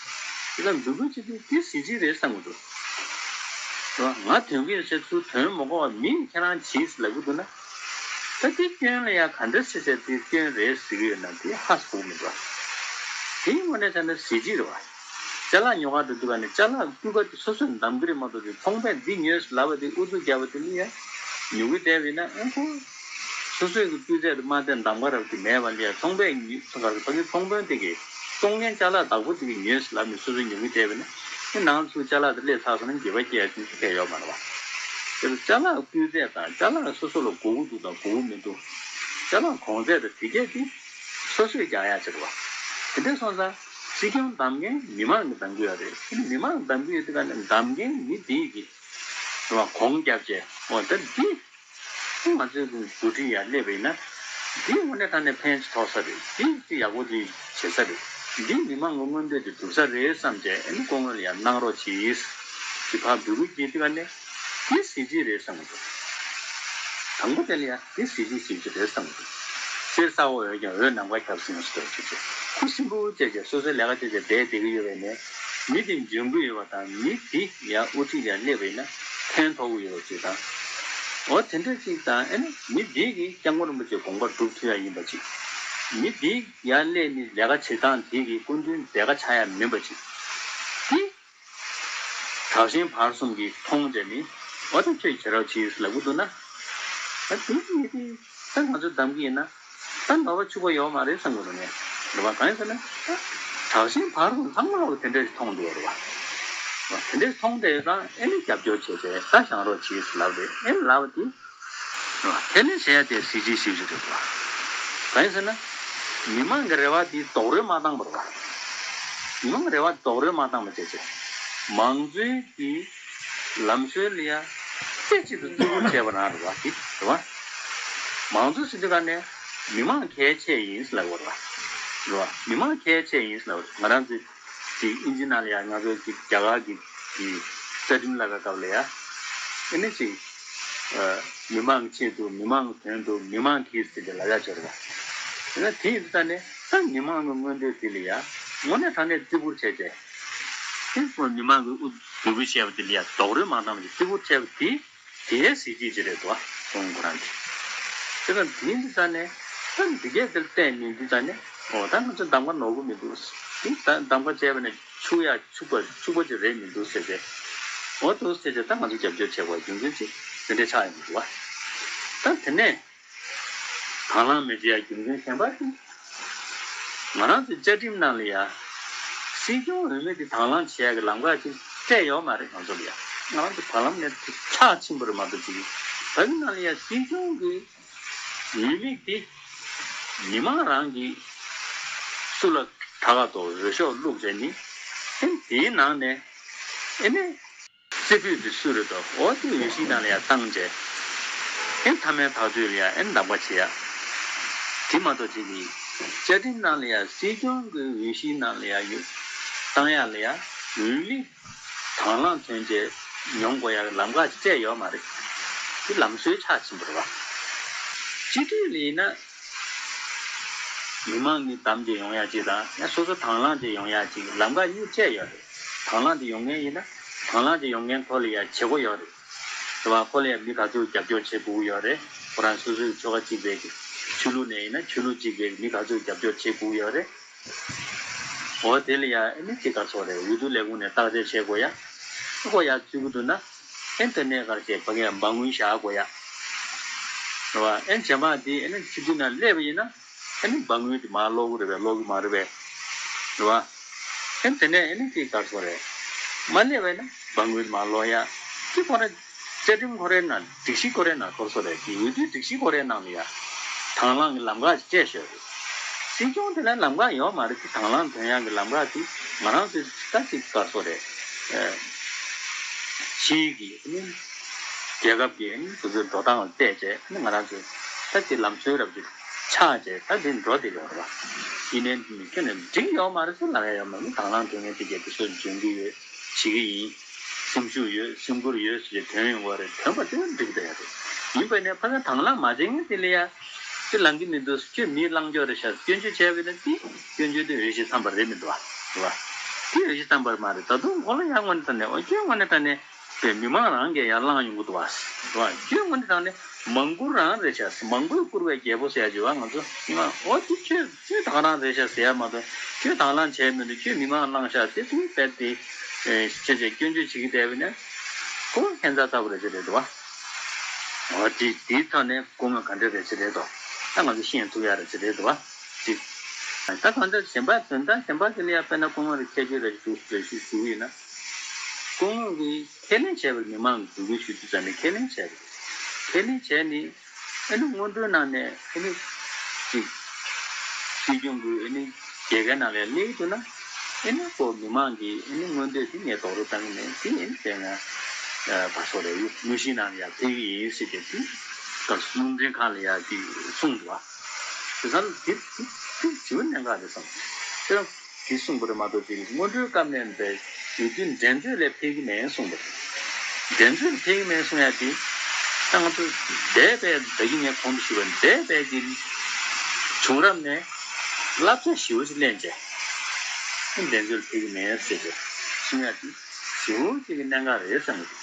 དེ་ལ་འབོད་སྐུལ་བྱེད་དུས་དེ་གཟི་བརྗིད་རེད་བསམ་གྱི་འདུག་རེད་བ། ང་དོན་གྱི་ཡོད་ཚད་ཚུར་དོན་མ་གོ་བ་མིས་ཁྱེད་རང་གྱིས་ལབ་ཀྱི་འདུག་ན། ད་དེ་སྐྱོན་ལ་ཡང་ག་འདྲ་བྱས་བྱས་དེ་སྐྱོན་རེད་ཟེར་གྱི་ཡོད་ན་དེ་ཧ་གོ་གི་མི་འདུག་དེའི་ངོས་ནས་ཆ་ན་གཟི་བརྗིད་རེད་བ། ཅ་ལག་ཉོ་ག་འགྲོ་དུས་ག་ནས་ཅ་ལག་སྤུས་ཀ་དེ་སོ་སོས་འདེམས་ཀྱི་རེད་མ་གཏོགས་དེ་ཚོང་པས་འདི་ཉོས་ལབ་པ་དེ་ཨུ་ཚུགས་རྒྱབ་པ་དེ་ནི་ཡང་ཉོ་གི་བསྡད་པ་ཡིན་ན་ཨེ་ཁོ། སོ་སོའི་གི་སྤུས་ཚད་དུ་མ་བསྟན་གདམ་ག་རབ་ཀྱི་མེད་པ་ལས་ཚོང་པས་ཉོས་ཚོང་ག་ཚོང་པའི་ཚོང་དཔོན་དེ་གིས་གཏོང་མཁན་ཅ་ལག་བདག་པོ་དེ་གིས་ཉོས་ལབ་ནས་སོ་སོས་ཉོ་གི་བསྡད་པ་ན་དེ་ནང་ཚུར་ཅ་ལག་དེ་སླེབས་ཚར་སོང་ན་འགྱོད་པ་སྐྱེ་ཡ་ཅུང་ཟད་ཕན་ཡོད་མ་རེད་བ། དེ་ལ་ཅ་ལག་སྤུས་ཚད་དང་ཅ་ལག་སོ་སོ་ལ་དགོས་ཀྱི་འདུག་དང་དགོས་ཀྱི་མི་འདུག་ཅ་ལག་གོང་ཚད་དང་དེ་གས་དེ་སོ་སོས་རྒྱག་ཡ་ཆེ་རེད་བ། དེ་འདྲ་སོང་ཙང་སྲིད་སྐྱོང་གདམ་མཁན་མི་མང་གིས་གདམ་གྱི་ཡོད་རེད། མི་མང་གིས་གདམ་གྱི་ཡོད་དུས་ག་ནས་གདམ་མཁན་མི་དེ་གིས་རེད་བ་གོང་བརྒྱབ་བྱས་འོ་ད་འདི། ང་ཚོའི་འགོ་ཁྲིད་ཡར་སླེབས་པ་ཡིན་ན། འདི་དངོས་གནས་དྲང་གནས་ཕན་ཅིག་ཐོགས་ས་རེད། འདི་ཅིག་ཡག་པོ་ཅིག་བྱེད་ས་རེད། འདི་མི་མང་གི་མངོན་འདོད་ཅིག་སྒྲུབ་ས་རེད་བསམ་བྱས་ཨ་ནི་སྐུ་ངོ་ལ་ཡང་གནང་རོགས་གྱིས། ཅིག་ཕར་འབོད་སྐུལ་བྱེད་དུས་ག་ནས་འདི་གཟི་བརྗིད་རེད་བསམ་གྱི་འདུག་དང་པོ་དེ་ལ་ཡང་འདི་གཟི་བརྗིད་ཞིག་ཅིག་རེད་བསམ་གྱི་འདུག་གསེར་ས་འོག་ཡོད་ཀྱང་འོད་ནམ་མཁའ་ཁྱབ་ཟེར་ཡང་ཞིག་རེད་ཅེས་བྱས། ཁུ་སིམ་པོ་བྱས་བྱས་སོ་སོའི་ལས་ཀ་བྱས་བྱས་བསྡད་བསྡད་ཀྱི་ཡོད་པས་ནས། མི་དེ་འཇོན་གྱི་ཡོད་པ་དང་མི་དེ་ཡང་དབུ་ཁྲིད་ལ་སླེབས་པ་ཡིན་ན་ཕན་ཐོགས་ཀྱི་ཡོད་པ་ཅིག་དང་། འོ་དེ་འདྲ་ཅིག་དང་ཨེ་ནི་མི་དེ་གིས་སྐྱབས་མགོན་རིན་པོ་ཆེའི་དགོངས་པ་སྒྲུབ་ཐུབ་ཡ་ཡིན་པ་ཅིག་མི་དེ་ཡར་སླེབས་ནས་ལས་ཀ་བྱེད་སྟངས་དེ་གིས་སྐུ་མདུན་མཛད་དཀའ་ཆགས་ཡ་མིན་པ་ཅིག་དེ་དྲག་ཞན་བར་གསུམ་གྱིས་མཐོང་བྱས་ནས་འོ་ད་ཁྱོད་བྱེད་རོགས་གྱིས་ལབ་ཀྱི་འདུག་ན། ད་དེ་མི་དེ་ད་ང་ཚོ་གདམ་གྱི་ཡིན་ན། ད་ནོར་བ་ཕྱུག་པོ་ཡོད་མ་རེད་བསམ་གྱི་འདུག་ངས། རེད་བ། གང་ཡིན་ཟེར་ན། ད་དྲག་ཞན་བར་དུ་ཚང་མ་ལ་དེ་འདྲས་མཐོང་འདུག་རེད་བ། དེ་འདྲས་མཐོང་བསྡད་ཙང་ཨེ་ནི་རྒྱབ་སྐྱོར་བྱས་ཏེ་ད་བཞེངས་རོགས་གྱིས་ལབ་རེད། ཨེ་ནི་ལབ་པ་དེ། དེ་ནས་བྱས་ཏེ་གཟི་བརྗིད་ཞིག་རེད་བ། གང་ཡིན་ཟེར་ན། མི་མང་གི་རེ་བ་དེ་རྡོག་རོལ་མ་བཏང་བ་རེད་བ། མི་མང་གི་རེ་བ་རྡོག་རོལ་མ་བཏང་བ་བྱས་ཏེ། མང་གཙོའི་གི་ལམ་སྲོལ་ལ་ཡ་རྩེ་གཅིག་ཏུ་བརྩི་བཀུར་བྱས་པ་རང་རེད་བ། དེ་རེད་བ། མང་གཙོ་ཟེར་དུས་ག་ནས་མི་མང་གལ་ཆེ་ཡིན་ཟེར་ལབ་པ་རེད་བ། རེད་བ། མི་མང་གལ་ཆེ་ཡིན་ཟེར་ལབ་པ་རེད། ང་རང་ཚོའི་དེ་ཨིན་ཇི་ནང་ལ་ཡ་ང་ཚོའི་གི་རྒྱ་གར་གི་གི་རྩ་ཁྲིམས་ལ་ག་སྐབས་ལ་ཡ་ཨེ་ནི་ཅིག་མི་མང་གི་ཆེད་དུ་མི་མང་གི་དོན་དུ་མི་མང་གིས་ཟེར་ཏེ་ལབ་ཡ་ཆོག་རེད་བ། ཡིན་ན་དེ་ཡིན་དུས་ད་ནི་ད་མི་མང་གི་མངོན་འདོད་དེ་ལ་ཡ་དངོས་གནས་དྲང་གནས་བརྩི་བཀུར་བྱས་ཏེ། དེ་ཚོ་མི་མང་གི་དབུ་འབོད་སྐུལ་བྱས་པ་དེ་ལ་ཡ་རྡོག་རོལ་མ་བཏང་བ་དེ་བརྩི་བཀུར་བྱས་པ་དེ་དེའི་གཟི་བརྗིད་ཅིག་རེད་དོ། ཁོང་ཁོ་རང་གི་དེ་ལ་དེ་ཡིན་དུས་ད་ནི་ད་འདི་གས་དེར་བལྟས་ནས་འདི་ད་ནི་འོ་ད་ང་ཚོ་གདམ་ག་ནོར་གི་མི་འདུག་དེ་ད་གདམ་ག་བྱས་པ་ནི་ཕྱུག་ཡ་ཕྱུག་པ་ཕྱུག་པ་ཅིག་རེད་མི་འདུག་ཟེར་ཏེ། འོ་འདུག་ཟེར་ཏེ་ད་ང་ཚོ་རྒྱབ་སྐྱོར་བྱེད་དགོས་རྒྱུ་མཚན་ཅིག་དེ་འདྲ་ཆགས་ཡོང་གི་འདུག་བ། ད་དེ་ནས་དང་བླངས་མི་བྱེད་ཡ་རྒྱུ་མཚན་གཞན་པ་དེ། ང་རང་ཚོའི་བཅའ་ཁྲིམས་ནང་ལ་ཡ། སྲིད་སྐྱོང་འོས་མི་དེ་དང་བླངས་བྱེད་ཡ་གི་ལམ་ཁ་ཅིག་སྤྲད་ཡོད་མ་རེད་ང་ཚོ་ལ་ཡ། ང་རང་ཚོ་བར་ལམ་ནས་ཚགས་ཆེན་པོ་རེད་མ་གཏོགས་ཅིག་ད་གི་ནང་ལ་ཡ་སྲིད་སྐྱོང་གི་འོས་མི་དེ་མི་མང་རང་གིས་སུ་ལ་དྲག་ག་དོ་འོས་ཤོག་བླུགས་བྱས་ནི་ཨེ་དེའི་ནང་ནས་ཨེ་ནས་རྩེ་ཕུད་དེ་སུ་རེད་དོ་འོ་དེ་འོས་གཞིའི་ནང་ལ་ཡ་བཏང་བྱས་ཨེ་མཐའ་མའི་ཐག་གཅོད་ལ་ཡ་ཨེ་གདམ་ག་བྱེད་ཡ་དེ་མ་གཏོགས་ཅིག་གིས་བཅའ་ཁྲིམས་ནང་ལ་ཡ་སྲིད་སྐྱོང་གི་འོས་གཞིའི་ནང་ལ་ཡ་ཡོད་བཏང་ཡ་ལ་ཡ་འོས་མི་དང་བླངས་ཐོན་རྗེས་མྱོང་དགོས་ཡག་ལམ་ཁ་ཅིག་སྤྲད་ཡོད་མ་རེད། དེ་ལམ་སྲོལ་ཆགས་ཕྱིན་པ་རེད་བ། སྤྱི་འཐུས་ལ་ཡིན་ན་མི་མང་གིས་བདམས་ཏེ་ཡོང་ཡག་ཅིག་དང་ཡང་སོ་སོ་དང་བླངས་ཏེ་ཡོང་ཡག་ཅིག་ལམ་ཁ་གཉིས་སྤྲད་ཡོད་རེད། དང་བླངས་ཏེ་ཡོང་མཁན་ཡིན་ན་དང་བླངས་ཏེ་ཡོང་མཁན་ཁོ་ལ་ཡང་བྱེད་སྒོ་ཡོད་རེད། དེ་བ་ཁོ་ལ་ཡང་མི་ག་ཚོད་རྒྱབ་སྐྱོར་བྱེད་དགོས་ཀྱི་ཡོད་རེད། ཁོ་རང་སོ་སོའི་ཆོལ་ཁ་གཅིག་པའི་གི་ ཆོས་ལུགས་ནས་ཡིན་ན་ཆོས་ལུགས་གཅིག་གིས་མི་ག་ཚོད་རྒྱབ་སྐྱོར་བྱེད་དགོས་ཡོད་རེད། འོ་དེ་ལ་ཡ་ཨེ་ནི་ཅིག་ག་ཚོད་རེད། འོས་བསྡུ་ལས་ཁུངས་ནས་བརྟག་དཔྱད་བྱེད་དགོས་ཡ། ཨེ་ཁོ་ཡ་བཙུད་ཀྱི་འདུག་ན། ཨེ་དེ་ནས་ག་རེ་བྱེད་ཕ་གིའི་འབངས་དངུལ་བཞག་དགོས་ཡ། རེད་བ། ཨེ་རྗེས་མ་དེ་ཨེ་ནི་སྤྱི་འཐུས་ནང་སླེབས་པ་ཡིན་ན། ཨེ་ནི་འབངས་དངུལ་དེ་མར་སློག་གི་རེད་པས། སློག་གི་མ་རེད་པས། རེད་བ། ཨེ་དེ་ནས་ཨེ་ནི་ཅིག་ག་རེ་ཟེར་དགོས་རེད། མ་སླེབས་པ་ཡིན་ན་འབངས་དངུལ་དེ་མར་སློག་ཡ། དེ་ཁོ་རང་བཅའ་ཁྲིམས་ཁོ་རའི་ནང་སྒྲིག་གཞི་ཁོ་རའི་ནང་ཁོ་ར་སོ་རེད། དེ་འོས་བསྡུའི་སྒྲིག་གཞི་ཁོ་རའི་ནང་ལ་ཡ། དང་བླངས་ཀྱི་ལམ་ཁ་ཞིག་སྤྲད་ཤོར་རེད། སྲིད་སྐྱོང་དེ་ལ་ལམ་ཁ་ཡོད་མ་རེད། དེ་དང་བླངས་དོན་ཡག་གི་ལམ་ཁ་དེ་ང་རང་ཚོའི་ད་ཅིག་ག་རེ་ཟེར་དགོས་རེད། ཨེ། ཕྱིའི་གི་ཨ་ནི་རྒྱལ་ཁབ་ཀྱི་ཨ་ནི་དེ་ཚོའི་འགྲོ་སྟངས་ལ་བལྟས་བྱས། ཨ་ནི་ང་རང་ཚོས་ད་དེ་ལམ་སྲོལ་རབ་ཏུ་ཆགས་བྱས་ད་དེ་འགྲོ་བསྡད་ཡོད་རེད་བ། ཡིན་ནའི་ཁྱོན་ནས་འགྲིག་ཡོད་མ་རེད་ཟེར་ལབ་ཡ་ཡོད་མ་རེད། དང་བླངས་དོན་ངན་དེ་གས་དེ་ཚོ་འཇོན་གྱི་ཡོད། བྱེད་ཀྱི་ཡིན། སེམས་ཤུགས་ཡོད། སེམས་ཁུར་ཡོད་ཟེར་བྱས་ཐོན་ཡོང་བ་རེད། ཐོན་པ་དེ་འགྲིག་བསྡད་ཡ་རེད། ཡིན་པ་ནས་ཕ་གི་དང་བླངས་མ་བྱེད་མཁན་དེ་ལ་ཡ། དེ་ལང་གི་མི་འདུག་ཁྱོད་མི་བླང་ཕྱོགས་རེད་ཤག་སྐྱོན་བརྗོད་བྱས་པ་ཡིན་ན་དེ་སྐྱོན་བརྗོད་དེ་འོས་གཞི་འཚམ་པ་རེད་མི་འདུག་བ། རེད་བ། དེ་འོས་གཞི་འཚམ་པ་མ་རེད། ད་དུང་ཁོ་ལ་ཡང་དངོས་གནས་དྲང་གནས་འོ་སྐྱོན་དངོས་གནས་དྲང་གནས་པའི་མི་མང་རང་གིས་ཡར་བླངས་ཡོང་གི་འདུག་བ། རེད་བ། སྐྱོན་དངོས་གནས་དྲང་གནས་མང་བཀུར་རང་རེད་ཤག་མང་པོས་བཀུར་བའི་རྒྱལ་པོ་ཟེར་ཡ་ཅིག་ཡོད་བ། ང་ཚོ་ཉི་མ་འོ་དེ་ཁྱོད་ཁྱོད་ད་ག་རང་རེད་ཤག་ཟེར་ཡ་མ་གཏོགས། ཁྱོད་དང་བླངས་བྱས་མི་འདུག་ཁྱོད་མི་མང་བླངས་ཤག་དེ་དུས་རྦད་དེ་ཨེ་ཁྱེད་ཀྱིས་སྐྱོན་བརྗོད་བྱེད་ཀྱི་བསྡད་པ་ཡིན་ན་ཁོ་ཁྱད་མཚར་ལྟ་བུ་རེད་ཟེར་རེད་འདུག་བ། འོ་དེ་དེའི་ཐོག་ནས་སྐུ་ངོ་ག་འདྲ་རེད་ཟེར་རེད་དོ། ད་ང་ཚོ་ཤེས་ཐུབ་ཡ་རེད་ཟེར་རེད་དོ། ཅིག་ད་གང་ལྟར་གཞན་པ་དོན་དག་གཞན་པ་དེ་ལ་ཡ་དཔེར་ན་སྐུ་ངོ་ལ་ཁྱད་ཆོས་རེ་ཞིག་རེ་ཞིག་ཞུ་གི་ཡིན་ན། སྐུ་ངོ་གིས་ཁས་ལེན་བྱས་པའི་མི་མང་གི་འབོད་སྐུལ་ཞུ་དུས་ཙམ་ནས་ཁས་ལེན་བྱས་པ་རེད། ཁས་ལེན་བྱས་ནས་ཨ་ནི་སྔོན་འགྲོའི་ནང་ནས་ཨ་ནི་ཅིག་སྲིད་སྐྱོང་གི་ཨ་ནི་རྒྱལ་ཁའི་ནང་ལ་སླེབས་འདུག་ན། ཨེ་ནི་ཁོ་མི་མང་གིས་ཨེ་ནི་མངོན་འདོད་དེ་ངས་རྡོག་རོལ་བཏང་གི་མེད། དེ་ཨེ་ནི་དེ་ང་བ་སོ་རེ་དངོས་གཞིའི་ནང་ལ་ཡར་ཕེབས་ཀྱི་ཡིན་ཟེར་ཏེ་དེ་སྐབས་སུ་རླུང་འཕྲིན་ཁང་ལ་ཡར་དེ་གསུངས་འདུག་བ། དེ་ཙང་དེ་དེ་དེ་བྱིའུ་གནད་འགག་རེད་བསམ། དེ་དེ་གསུངས་པ་རེད་མ་གཏོགས་དེ་སྔོན་འགྲོའི་སྐབས་ནས་འདས་ཡོད་དུས་འགྲན་རྩོད་ལ་ཕེབས་ཀྱི་མེད་གསུངས་པ་རེད། འགྲན་རྩོད་ལ་ཕེབས་ཀྱི་མེད་གསུང་ཡ་དེ། ད་ང་ཚོ་འདས་པའི་ད་གིན་ངས་གོང་དུ་ཞུས་པ་འདས་པའི་གི་བྱུང་རབས་ནས་བསླབ་བྱ་ཞེ་པོ་ཅིག་ལེན་བྱས། འགྲན་རྩོད་ལ་ཕེབས་ཀྱི་མེད་ཟེར་ཏེ་གསུང་ཡ་དེ་ཞེ་པོ་ཅིག་གི་གནད་འགག་རེད་བསམ་གི་འདུག་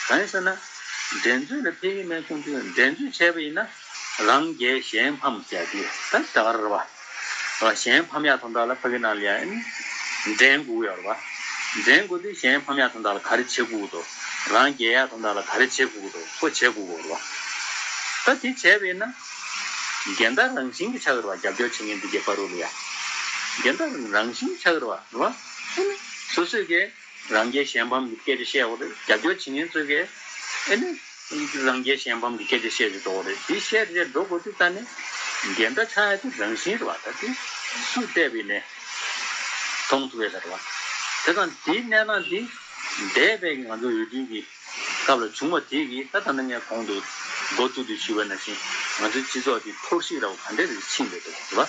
གང་ཡིན་ཟེར་ན། འགྲན་རྩོད་ལ་ཕེབས་ཀྱི་མེད་གསུང་དུས་འགྲན་རྩོད་བྱས་པ་ཡིན་ན་རང་རྒྱལ་གཞན་ཕམ་ཟེར་ཡ་དེ་ད་ད་ག་རེ་རེད་བ། གཞན་ཕམ་ཡག་དོན་དག་ལ་ཕ་གི་ནང་ལ་ཡ་ཨེ་ནི་འགྲན་དགོས་ཡོད་རེད་བ། འགྲན་དགོས་དུས་གཞན་ཕམ་ཡག་དོན་དག་ལ་ག་རེ་བྱེད་དགོས་འདུག་རང་རྒྱལ་ཡག་དོན་དག་ལ་ག་རེ་བྱེད་དགོས་འདུག་ཁོ་བྱེད་དགོས་རེད་བ། ད་དེ་བྱས་པས་ན་འགལ་ཟླ་རང་བཞིན་གྱི་ཆགས་ཀྱི་རེད་བ། རྒྱབ་སྐྱོར་བྱེད་མཁན་འདི་གའི་བར་དུ་ལ་ཡ་འགལ་ཟླ་རང་བཞིན་ཆགས་ཀྱི་རེད་བ། རེད་བ། ཨེ་ནི་སོ་སོས་ཀྱི་རང་རྒྱལ་གཞན་ཕམ་གྱི་སྐད་ཆ་བཤད་དགོས་རེད། རྒྱབ་སྐྱོར་བྱེད་མཁན་ཚོས་ཀྱི་ཨེ་ནི་རང་རྒྱལ་གཞན་ཕམ་གྱི་སྐད་ཆ་བཤད་ཀྱི་འགྲོ་གི་རེད། དེ་བཤད་བཤད་འགྲོ་དགོས་དུས་ད་ནི་འགལ་ཟླ་ཆགས་ཡ་དེ་རང་བཞིན་རེད་བ། ད་དེ་སུས་བལྟས་པ་ཡིན་ནའི་མཐོང་ཐུབ་ཡ་ཟེར་བ། དེ་ཙང་དེའི་གནས་སྟངས་དེ་འདས་པའི་གི་ང་ཚོ་འོས་བསྡུ་གི་སྐབས་ལ་བྱུང་བ་དེ་གིས་ད་ད་ནི་ངས་གོང་དུ་མགོ་བཙུགས་དུས་ཞུས་པ་ནང་བཞིན་ང་ཚོའི་སྤྱི་ཚོགས་དེ་འཐོར་ཞིག་ར་བ་ག་འདྲ་རེ་ཕྱིན་པའི་འདུག་རེད་བ།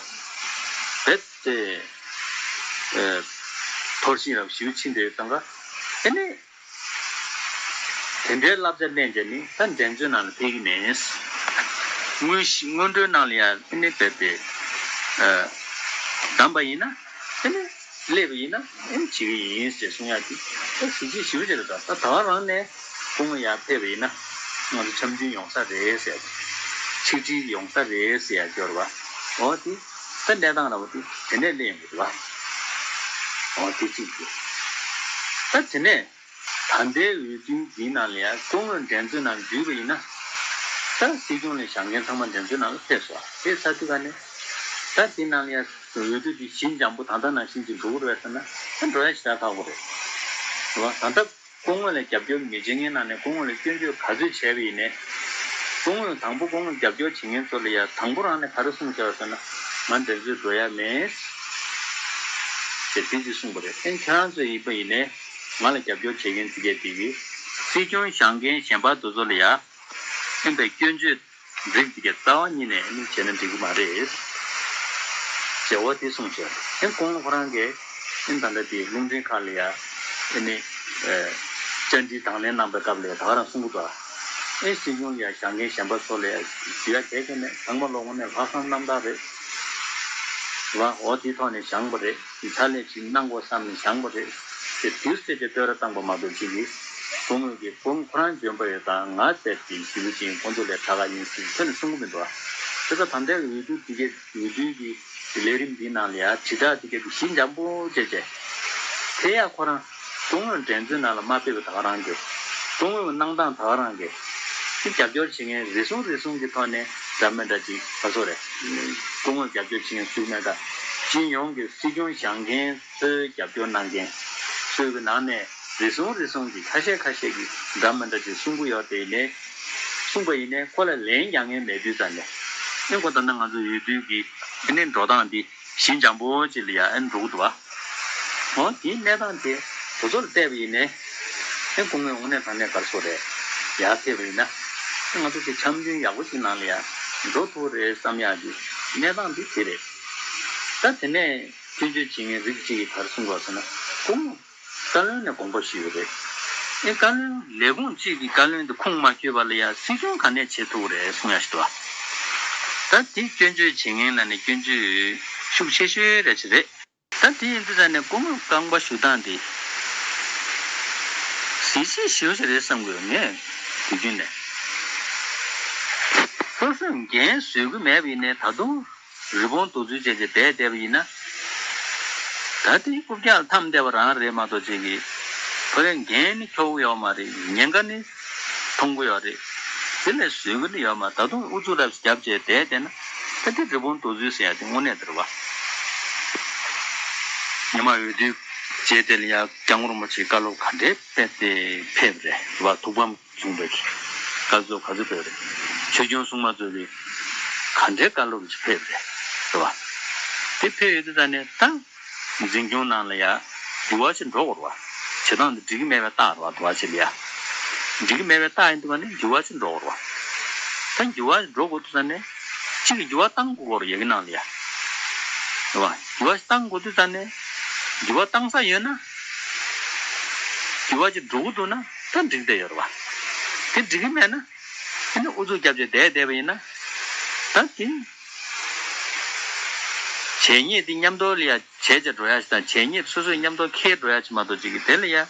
རྦད་དེ་ཨེ་འཐོར་ཞིག་ར་བ་ཞེ་པོ་ཕྱིན་པའི་སྟངས་ཀ་ཨེ་ནི། དེ་འདྲའི་བསླབ་བྱ་ལེན་བྱས་ནི་ད་འགྲན་རྩོད་ནང་ལ་ཕེབས་ཀྱི་མེད། དངོས་གཞི་སྔོན་འགྲོའི་ནང་ལ་ཡང་ཨེ་ནི་བསྡད་དེ་བདམས་པ་ཡིན་ན་ཨེ་ནི་སླེབས་པ་ཡིན་ན་ཨེ་ནི་བྱེད་ཀྱི་ཡིན་ཞེས་གསུང་ཡག་དེ་ད་གཟི་བརྗིད་ཞེ་པོ་ཅིག་རེད། ད་ད་ག་རང་ནས་སྐུ་ངོ་ཡར་ཕེབས་པ་ཡིན་ན་ང་ཚོ་འཆམ་མཐུན་ཡོང་ས་རེད་ཟེར་ཡག་ཆིག་སྒྲིལ་ཡོང་ས་རེད་ཟེར་ཡག་སྐྱོར་བ་འོ་དེ་ད་གནས་སྟངས་ར་བ་དེ་དེ་ནས་སླེབས་ཡོང་གི་འདུག་བ། འོ་དེ་གཅིག་རེད། ད་དེ་ནས། ད་ལྟའི་འོས་བསྡུ་འདིའི་ནང་ལ་ཡང་སྐུ་ངོ་འགྲན་རྩོད་ནང་འཛུལ་བ་ཡིན་ན། ད་སྲིད་སྐྱོང་ལ་བཞེངས་མཁན་ཚང་མ་འགྲན་རྩོད་ནང་ལ་ཕེབས་སོང་། ཕེབས་ཚར་དུས་ཀ་ནས་ད་དེ་ནང་ལ་ཡང་འོས་བསྡུ་འདི་ཞི་འཇམ་པོ་ད་ལྟ་ནང་བཞིན་གྱི་འགྲོ་གི་རེད་ཟེར་ན་ད་འགྲོ་ཡ་ཞེ་དྲག་ཁག་པོ་རེད། རེད་བ། ད་ལྟ་སྐུ་ངོ་ལ་རྒྱབ་སྐྱོར་མི་བྱེད་མཁན་ནང་ནས་སྐུ་ངོ་ལ་སྐྱོན་བརྗོད་ག་ཚོད་བྱས་པ་ཡིན་ནའི། སྐུ་ངོས་དང་པོ་སྐུ་ངོ་རྒྱབ་སྐྱོར་བྱེད་མཁན་ཚོ་ལ་ཡང་དང་པོ་རང་ནས་ག་རེ་གསུངས་བཞག་ཟེར་ན་ང་འགྲན་རྩོད་འགྲོ་ཡ་མེད་ཅེས་དེ་ཅིག་གསུངས་པ་རེད། ཨེ་ཁྱེད་རང་ཚོ་ཡིན་པ་ཡིན་ནའི་ང་ལ་རྒྱབ་སྐྱོར་བྱེད་མཁན་དེ་གས་དེ་གིས་སྲིད་སྐྱོང་བཞེངས་མཁན་གཞན་པ་དེ་ཚོ་ལ་ཡ་ཨེ་འདྲ་སྐྱོན་བརྗོད་རིགས་དེ་གས་རྩ་བ་ཉིད་ནས་ཨེ་ནི་བྱས་ན་འགྲིག་གི་མ་རེད་ཅེས་འོ་དེ་གསུངས་བྱས། ཨེ་སྐུ་ངོ་ཁོ་རང་གིས་ཨེ་ད་ལྟ་དེ་རླུང་འཕྲིན་ཁང་ལ་ཡ་ཨེ་ནི་བཅར་འདྲི་དང་ལེན་གནང་པའི་སྐབས་ལ་ཡ་ད་ག་རང་གསུང་གི་འདུག་ཨེ་སྲིད་སྐྱོང་ལ་ཡ་བཞེངས་མཁན་གཞན་པ་ཚོ་ལ་ཡ་ཞུ་ཡ་གལ་ཆེ་ནས་ཚང་མ་ལོ་ངོ་ནས་ལྷག་བསམ་རྣམ་དག་རེད་བ། འོ་དེའི་ཐོག་ནས་བཞེངས་པ་རེད། དེ་ཕྱག་ལས་ཅིག་གནང་དགོས་བསམ་ནས་བཞེངས་པ་རེད། དེ་དུས་ཚོད་ཀྱི་བསྟོད་ར་བཏང་པ་མ་གཏོགས་ཅིག་གིས་སྐུ་ངོ་གིས་སྐུ་ངོ་ཁོ་རང་འཇོན་པ་ཡོད་དང་ང་བལྟས་ཏེ་ཞི་བ་ཅན་ཁོང་ཚོ་ལས་དྲག་ག་ཡིན་ཟེར་ཁྱོན་ནས་གསུང་གི་མི་འདུག་དེ་ཚོ་ད་ལྟའི་འོས་བསྡུ་དེ་གའི་འོས་བསྡུ་གི་ལས་རིམ་འདིའི་ནང་ལ་ཡ་དྲིལ་བསྒྲགས་དེ་གའི་གཞི་འཇམ་པོ་བྱས་བྱས། དེ་ཡ་ཁོ་རང་སྐུ་ངོ་འགྲན་རྩོད་ནང་ལ་མ་ཕེབས་པའི་ད་ག་རང་གི་སྐུ་ངོ་གནང་སྟངས་ད་ག་རང་གི་དེ་རྒྱབ་སྐྱོར་བྱེད་མཁན་རེ་ཟུང་རེ་ཟུང་གི་ཐོག་ནས་འདྲ་མི་འདྲ་ཅིག་ག་ཚོད་རེད། སྐུ་ངོ་རྒྱབ་སྐྱོར་བྱེད་མཁན་ཚུལ་མེད་ད་སྤྱི་ཡོངས་ཀྱི་སྲིད་སྐྱོང་བཞེངས་མཁན་ཚོའི་རྒྱབ་སྐྱོར་གནང་མཁན་ཚོའི་གི་ནང་ནས་རེ་ཟུང་རེ་ཟུང་གི་ཁ་ཤས་ཁ་ཤས་ཀྱིས་འདྲ་མི་འདྲ་ཅིག་གསུང་གི་ཡོད་དེ་ནས། གསུངས་པ་ཡིན་ནའི་ཁོ་ལ་ལན་རྒྱག་མཁན་མེད་དུས་ཙམ་ནས། ཨེ་ཁོ་ད་ལྟ་ང་ཚོ་འོས་བསྡུ་གི་ཨེ་ནི་འགྲོ་སྟངས་འདི་གཞི་འཇམ་པོ་ཅིག་ལ་ཡ་ཨེ་འགྲོ་གི་འདུག་བ། འོ་དེའི་གནས་སྟངས་དེ་དེ་ཚོ་ལ་བལྟས་པ་ཡིན་ནའི། ཨེ་སྐུ་ངོས་དངོས་གནས་དྲང་གནས་ག་རེ་ཟེར་རེད། ཡར་ཕེབས་པ་ཡིན་ན། ཨེ་ང་ཚོ་དེ་འཆམ་མཐུན་ཡག་པོ་ཞིག་ནང་ལ་ཡ་འགྲོ་ཐུབ་རེད་བསམ་ཡག་གི་གནས་སྟངས་འདི་དེ་རེད། ད་དེ་ནས་སྐྱོན་བརྗོད་བྱེད་མཁན་རིགས་གཅིག་གིས་ག་རེ་གསུངས་པ་ཟེར་ན། སྐུ་ངོ་བཀའ་བློན་ནས་དགོངས་པ་ཞུས་པ་རེད། ཨེ་བཀའ་བློན་ལས་ཁུངས་གཅིག་གི་བཀའ་བློན་དེ་ཁུངས་མ་འཁྱོལ་བ་ལ་ཡང་སྲིད་སྐྱོང་ག་ནས་བྱེད་ཐུབ་རེད་གསུང་ཡ་ཞིག་འདུག་ཨ། ད་དེ་སྐྱོན་བརྗོད་བྱེད་མཁན་ལ་ནི་སྐྱོན་བརྗོད་ཤུགས་ཆེ་ཤོས་རེད་ཅིག་རེད། ད་དེ་ཡིན་དུས་ཙང་ནས་སྐུ་ངོ་རྐང་པ་གཞུ་སྟངས་དེ་གཟི་བརྗིད་ཞེ་པོ་ཞིག་རེད་བསམ་གི་ཡོད་ངས་དུས་རྒྱུན་ནས། སོ་སོས་འགན་བཟོད་ཀྱི་མེད་པ་ཡིན་ནའི་ད་དུང་། རི་བོང་རྡོག་རྫུས་བྱས་བྱས་བསྡད་བསྡད་པ་ཡིན་ན། ད་དེ་རྐུབ་བཀྱག་ལ་འཐམས་བསྡད་པ་རང་རེད་མ་གཏོགས་ཅིག་གིས། ཁོ་རའི་འགན་ནི་འཁྱོག་གི་ཡོད་མ་རེད། ཉེན་ཁ་ནི་མཐོང་གི་ཡོད་རེད། དེ་ལས་བཟོད་གི་ནི་ཡོད་མ་རེད། ད་དུང་ཨུ་ཚུགས་རབས་བརྒྱབ་བྱས་བསྡད་བསྡད་ན། ད་དེ་རི་བོང་རྡོག་རྫུས་ཟེར་ཡ་དེ་དངོས་གནས་དེ་རེད་བ། ཉི་མ་འོས་བསྡུའི་རྗེས་དེ་ལ་ཡ་སྐྱབས་མགོན་རིན་པོ་ཆེའི་བཀའ་སློབ་ག་འདྲའི་དཔེ་དེ་ཕེབས་རེད་བ། ཐུགས་ཕམ། གསུངས་པའི་བཀའ་སློབ་ག་ཚོད་ཕེབས་རེད། ཆོས་སྐྱོང་སྲུང་མ་ཚོས་ཀྱི་ག་འདྲའི་བཀའ་སློབ་ཅིག་ཕེབས་རེད། རེད་བ། དེ་ཕེབས་ཡོད་དུས་ད་ནས་ད་འཛིན་སྐྱོང་ནང་ལ་ཡ་འགྱུར་བ་ཅིག་འགྲོ་དགོས་རེད་བ། བྱེད་སྟངས་འདི་འགྲིག་གི་མེད་པའི་རྟགས་རེད་བ། འགྱུར་བ་ཅིག་ལ་ཡ། འགྲིག་གི་མེད་པའི་རྟགས་ཡིན་དུས་ད་ནས་འགྱུར་བ་ཅིག་འགྲོ་དགོས་རེད་བ། ད་འགྱུར་བ་འགྲོ་དགོས་དུས་ད་ནས་གཅིག་གི་འགྱུར་བ་བཏང་དགོས་རེད་ཡ་གི་ནང་ལ་ཡ། རེད་བ། འགྱུར་བ་ཅིག་བཏང་དགོས་དུས་ད་ནས་འགྱུར་བ་བཏང་ས་ཡོད་ན། འགྱུར་བ་ཅིག་འགྲོ་གི་འདུག་ན་ད་འགྲིག་བསྡད་ཡོད་རེད་བ། དེ་འགྲིག་གི་མེད་ན། དེ་ནི་ཨུ་ཚུགས་རྒྱབ་བྱས་བསྡད་བསྡད་པ་ཡིན་ན། ད་དེ། བྱས་ཉེས་དེ་མཉམ་དུ་ལ་ཡ་བྱས་བྱས་འགྲོ་ཡ་ཞིག་དང་བྱས་ཉེས་སོ་སོས་མཉམ་དུ་འཁྱེར་འགྲོ་ཡ་ཞིག་མ་གཏོགས་ཅིག་གི་དེ་ལ་ཡ།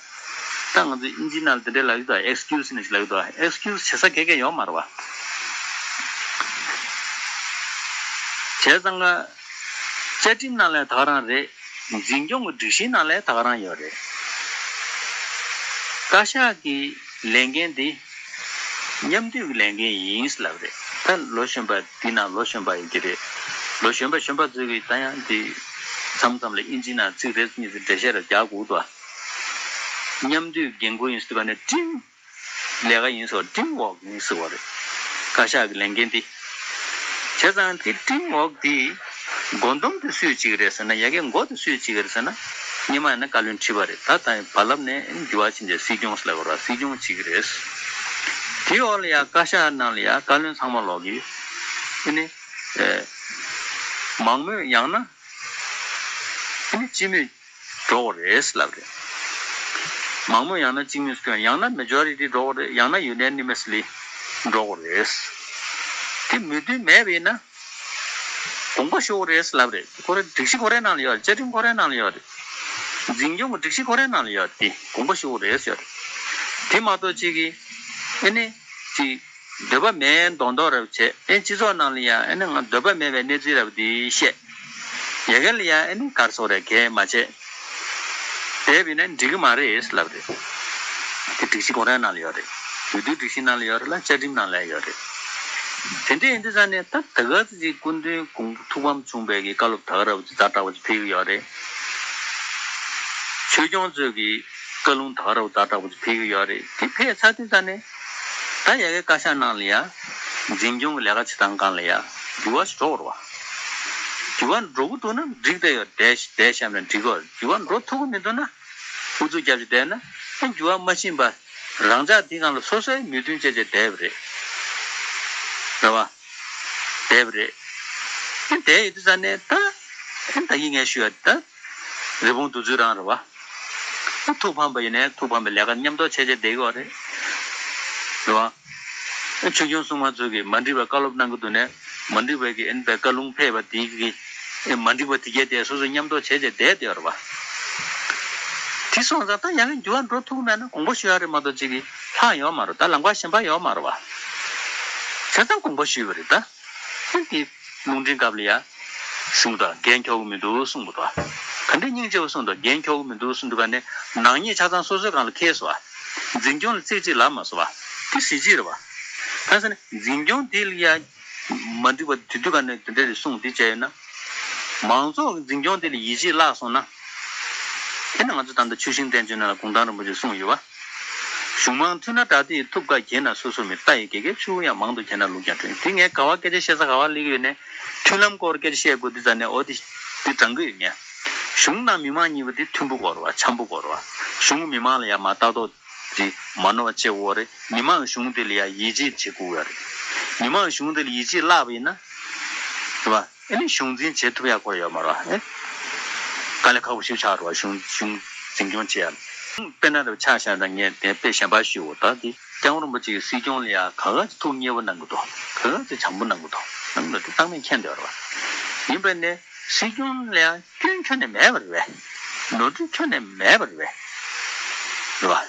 ད་ང་ཚོ་ཨིན་ཇི་ནང་ལ་དེ་འདྲའི་ལབ་ཀྱི་འདུག་ཨེག་སི་ཀིའུ་སི་ནི་ཞིག་ལབ་ཀྱི་འདུག་ཨེག་སི་ཀིའུ་སི་བྱེད་ས་ག་ག་ཡོད་མ་རེད་བ། བྱས་ཙང་ཀ་བཅའ་ཁྲིམས་ནང་ལ་ད་ག་རང་རེད། འཛིན་སྐྱོང་གི་སྒྲིག་གཞིའི་ནང་ལ་ད་ག་རང་ཡོད་རེད། བཀའ་ཤག་གི་ལས་འགན་འདི་མཉམ་འདུས་ཀྱི་ལས་འགན་ཡིན་ལབ་རེད། ད་ལོ་གཞོན་པ་འདི་ན་ལོ་གཞོན་པ་ཡིན་གྱི་རེད། ལོ་གཞོན་པ་གཞོན་པ་ཚོས་ཀྱི་ད་ཡང་འདི་མཚམས་མཚམས་ལ་ཨིན་ཇི་ནང་ཚིག་རེ་གཉིས་ཙམ་འགྲེལ་བཤད་རེ་རྒྱག་དགོས་འདུག་མཉམ་འདུས་འགན་ཁུར་ཡིན་ཟེར་བ་ནས་ཁྲིམས་ལས་ཀ་ཡིན་ཟེར་བ། ཁྲིམས་འོག་ཡིན་ཟེར་བ་རེད། བཀའ་ཤག་གི་ལས་འགན་འདི། བྱས་ཙང་དེ་ཁྲིམས་འོག་འདི་མགོ་འདོམས་དེ་སུས་བྱེད་ཀྱི་རེད་ཟེར་ན། ཡ་གི་མགོ་དེ་སུས་བྱེད་ཀྱི་རེད་ཟེར་ན། སྔོན་མ་ཡིན་ན་བཀའ་བློན་ཁྲི་པ་རེད། ད་ད་བར་ལམ་ནས་འགྱུར་བ་ཕྱིན་བྱས་སྲིད་སྐྱོང་ཟེར་ལབ་པ་རེད། སྲིད་སྐྱོང་བྱེད་ཀྱི་རེད། དེའི་འོག་ལ་ཡ་བཀའ་ཤག་ནང་ལ་ཡ་བཀའ་བློན་ཚང་མ་ལོག་གི། ཨ་ནི། ཨེ། མང་མོས་ཡང་ན། ཨ་ནི་སྤྱི་མོས་འགྲོ་དགོས་རེད་ལབ་རེད། མང་མོས་ཡང་ན་གཅིག་མིན་སྐྱོན། ཡང་ན་མེ་ཇོ་རི་ཊི་འགྲོ་དགོས་རེད། ཡང་ན་ཡུ་ནི་ནི་མེ་སི་ལི་འགྲོ་དགོས་རེད། དེ་མོས་མཐུན་མེད་པ་ཡིན་ན་དགོངས་པ་ཞུ་དགོས་རེད་ལབ་རེད། ཁོ་རེ་སྒྲིག་གཞི་ཁོ་རའི་ནང་ལ་ཡོད་རེད། བཅའ་ཁྲིམས་ཁོ་རའི་ནང་ལ་ཡོད་རེད། འཛིན་སྐྱོང་གི་སྒྲིག་གཞི་ཁོ་རའི་ནང་ལ་ཡོད་རེད། དེ་དགོངས་པ་ཞུ་དགོས་རེད་ཟེར་རེད། དེ་མ་གཏོགས་གཅིག་གིས་ཨ་ནི་ཅིག་འདོད་པ་མེད་མདོག་མདོག་རབ་བྱས། ཨེ་སྤྱི་ཚོགས་ནང་ལ་ཡང་ཨེ་ནི་ང་འདོད་པ་མེད་པའི་གནས་ཚུལ་རབ་འདི་བཤད། ཡ་གི་ལ་ཡང་ཨེ་ནི་གར་སོགས་རེ་གས་མ་བྱས། དེ་བས་ན་འགྲིག་གི་མ་རེད་ལབ་རེད། དེ་སྒྲིག་གཞི་ཁོ་རའི་ནང་ལ་ཡོད་རེད། འོས་བསྡུའི་སྒྲིག་གཞི་ནང་ལ་ཡོད་རེད་ལ། བཅའ་ཁྲིམས་ནང་ལ་ཡོད་རེད། དེ་འདྲ་ཡིན་དུས་ཙང་ནས་ད་ད་ག་ཚོད་ཅིག་སྐུ་མདུན་དགོངས་ཐུགས་ཕམ་བྱུང་བའི་གི་བཀའ་སློབ་ད་ག་རབ་ཅིག་ཛ་དྲག་པོ་ཅིག་ཕེབས་ཀྱི་ཡོད་རེད། ཆོས་སྐྱོང་ཚོས་གི་བཀའ་ལུང་ད་ག་རབ་ཛ་དྲག་པོ་ཅིག་ཕེབས་ཀྱི་ཡོད་རེད། དེ་ཕེབས་ཚར་དུས་ཙང་ནས་ད་ཡ་གི་བཀའ་ཤག་ནང་ལ་ཡ་འཛིན་སྐྱོང་གི་ལས་ཀ་བྱེད་སྟངས་སྒང་ལ་ཡ་འགྱུར་བ་ཞིག་འགྲོ་དགོས་རེད་བ། འགྱུར་བ་འགྲོ་གི་འདུག་ན་འགྲིག་བསྡད་ཡོད། བསྡད་བསྡད་བཞག་ན་འགྲིག་གི་རེད། འགྱུར་བ་འགྲོ་ཐུབ་ཀྱི་མི་འདུག་ན་ཨུ་ཚུགས་རྒྱབ་བྱས་བསྡད་ན་ཨེ་འགྱུར་བ་མ་ཕྱིན་པ་རང་ཅག་འདི་སྒང་ལ་སོ་སོའི་མོས་མཐུན་བྱས་བྱས་བསྡད་པ་རེད། རེད་བ། བསྡད་པ་རེད། ཨེ་བསྡད་ཡོད་དུས་ཙང་ནས་ད་ཨེ་ད་གིན་ངས་ཞུས་ཡ་ད། རི་བོང་རྡོག་རྫུས་རང་རེད་བ། ཐུགས་ཕམ་པ་ཡིན་ནའི་ཐུགས་ཕམ་པའི་ལས་ཀ་མཉམ་དུ་བྱས་བྱས་བསྡད་ཀྱི་ཡོད་རེད། རེད་བ། ཆོས་སྐྱོང་སྲུང་མ་ཚོས་ཀྱིས་མ་འགྲིག་པའི་བཀའ་སློབ་གནང་གི་འདུག་ནའི་མ་འགྲིག་པའི་གི་ཨེ་བའི་བཀའ་ལུང་ཕེབས་པ་དེ་གི་ཨེ་མ་འགྲིག་པ་དེ་གས་དེ་སོ་སོ་མཉམ་དུ་བྱས་བྱས་བསྡད་བསྡད་ཡོད་རེད་བ། དེ་སོང་ཙང་ད་ཡང་འགྱུར་བ་འགྲོ་ཐུབ་ཀྱི་མེད་ན་དགོངས་པ་ཞུ་ཡ་རེད་མ་གཏོགས་ཅིག་གི་ལྷག་ཡོད་མ་རེད། ད་ལམ་ཁ་གཞན་པ་ཡོད་མ་རེད་བ། བྱས་ཙང་དགོངས་པ་ཞུས་པ་རེད་ད། ཨ་དེ་རླུང་འཕྲིན་སྐབས་ལ་ཡ་གསུངས་དང་འགན་འཁྱོག་གི་མི་འདུག་གསུངས་པ་དང་། ག་འདྲའི་སྙིང་རྗེ་བོ་གསུངས་དང་འགན་འཁྱོག་གི་མི་འདུག་གསུངས་འདུག་ག་ནས་ནག་ཉེས་ཆ་ཚང་སོ་སོའི་སྒང་ལ་འཁེལ་སོང་བ། འཛིན་སྐྱོང་ལ་གཙིགས་གཅིག་ལབ་མ་སོང་བ། དེ་གཟི་བརྗིད་རེད་བ། ད་ཟེར་ན་འཛིན་སྐྱོང་དེ་ལ་ཡ་མ་འགྲིག་པ་དེ་དུས་ག་ནས་དེ་འདྲ་རེ་གསུངས་དེ་བྱས་ཡོད་ན། མང་ཚོགས་ཀྱི་འཛིན་སྐྱོང་དེ་ལ་ཡིད་ཆེས་བརླག་སོང་ན། དེ་ནི་ང་ཚོ་ད་ལྟ་ཆུ་ཤིང་བསྟན་བཅོས་ནང་ལ་གུང་ཐང་རིན་པོ་ཆེས་གསུངས་ཡོད་བ། གཞུང་མང་མཐུན་ན་དགྲ་སྡེ་ཡི། ཐུབ་དཀའ་གྱེན་ན་སོ་སོ་མེད། རྟ་ཡི་རྒྱལ་ཁབ་ཆུ་བོ་ཡང་། མང་དུ་གྱེས་ན་ལུག་ཀྱང་ཁྲོན། དེ་ངས་ག་བ་སྐད་ཆ་བཤད་ས་ག་བ་སླེབས་ཡོད་ནས། མཐུན་ལམ་སྐོར་སྐད་ཆ་བཤད་དགོས་དུས་ཙ་ནས་འོ་དེ་དེ་དྲང་གི་ཡོད་ངས། གཞུང་དང་མི་མང་གཉིས་པོ་དེ་མཐུན་པོ་དགོས་རེད་བ། འཆམ་པོ་དགོས་རེད་བ། གཞུང་མི་མང་ལ་ཡང་མ་ལྟ་རྟོག་དེ་མ་ནོར་བ་བྱེད་དགོས་རེད། མི་མང་གཞུང་དེ་ལ་ཡང་ཡིད་ཆེས་བྱེད་དགོས་ཡོད་རེད། མི་མང་གཞུང་དེ་ལ་ཡིད་ཆེས་བརླག་པ་ཡིན་ན། རེད་བ། ཨེ་ནི་གཞུང་འཛིན་བྱེད་ཐུབ་ཡག་ཁོ་ར་ཡོད་མ་རེད་བ། ཨེ། དཀའ་ལས་ཁག་པོ་ཞིག་ཆགས་རེད་བ། གཞུང་གཞུང་འཛིན་སྐྱོང་བྱེད་ཡག་དཔེར་ན་རེ་བ་ཆ་བཞག་ན་ངས་དེ་དཔེ་གཞན་པ་ཞུ་འོ། ད་དེ་སྐྱབས་མགོན་རིན་པོ་ཆེ་གི་སྲིད་སྐྱོང་ལ་ཡ་ག་ག་ཅིག་ཐུགས་མཉེས་པོ་གནང་གི་འདུག་ག་ག་ཅིག་བྱམས་པོ་གནང་གི་འདུག་གནང་གི་འདུག་དེ་རྟག་མིན་མཁྱེན་བསྡད་ཡོད་རེད་བ། ཡིན་པས་ནས་སྲིད་སྐྱོང་ལ་ཡ་སྐྱོན་ཁྱོན་ནས་མེད་པ་རེད་བས། ནོར་འཁྲུལ་ཁྱོན་ནས་མེད་པ་རེད་བས། རེད་བ།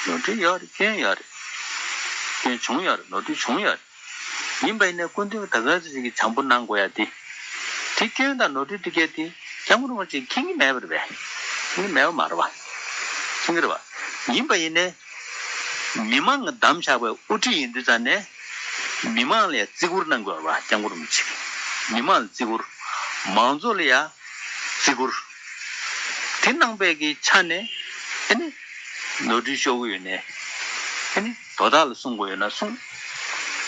ནོར་འཁྲུལ་ཡོད་རེད། སྐྱོན་ཡོད་རེད། སྐྱོན་བྱུང་ཡོད་རེད། ནོར་འཁྲུལ་བྱུང་ཡོད་རེད། ཡིན་པ་ཡིན་ན་སྐུ་མདུན་ད་ག་ཚོད་ཅིག་གིས་བྱམས་པོ་གནང་དགོས་ཡ་དེ། དེ་སྐྱོན་དང་ནོར་འཁྲུལ་དེ་གས་དེ་སྐྱབས་མགོན་རིན་པོ་ཆེས་མཁྱེན་གྱི་མེད་པ་རེད་པས། མཁྱེན་གྱི་མེད་པ་མ་རེད་པ། མཁྱེན་གྱི་རེད་པ། ཡིན་པ་ཡིན་ནའི། མི་མང་གིས་བདམས་བཞག་པའི་དབུ་ཁྲིད་ཡིན་དུས་ཙང་ནས། མི་མང་ལ་ཡ་བརྩི་བཀུར་གནང་དགོས་རེད་པ། སྐྱབས་མགོན་རིན་པོ་ཆེ་གིས་མི་མང་ལ་བརྩི་བཀུར། མང་ཚོགས་ལ་ཡ་བརྩི་བཀུར། དེ་གནང་པའི་གི་ཆ་ནས་ཨེ་ནི། ནོར་འཁྲུལ་ཤོར་གི་ཡོད་ནའི་ཨེ་ནི་དོ་བདག་ལ་གསུང་དགོས་ཡོད་ན་གསུང་།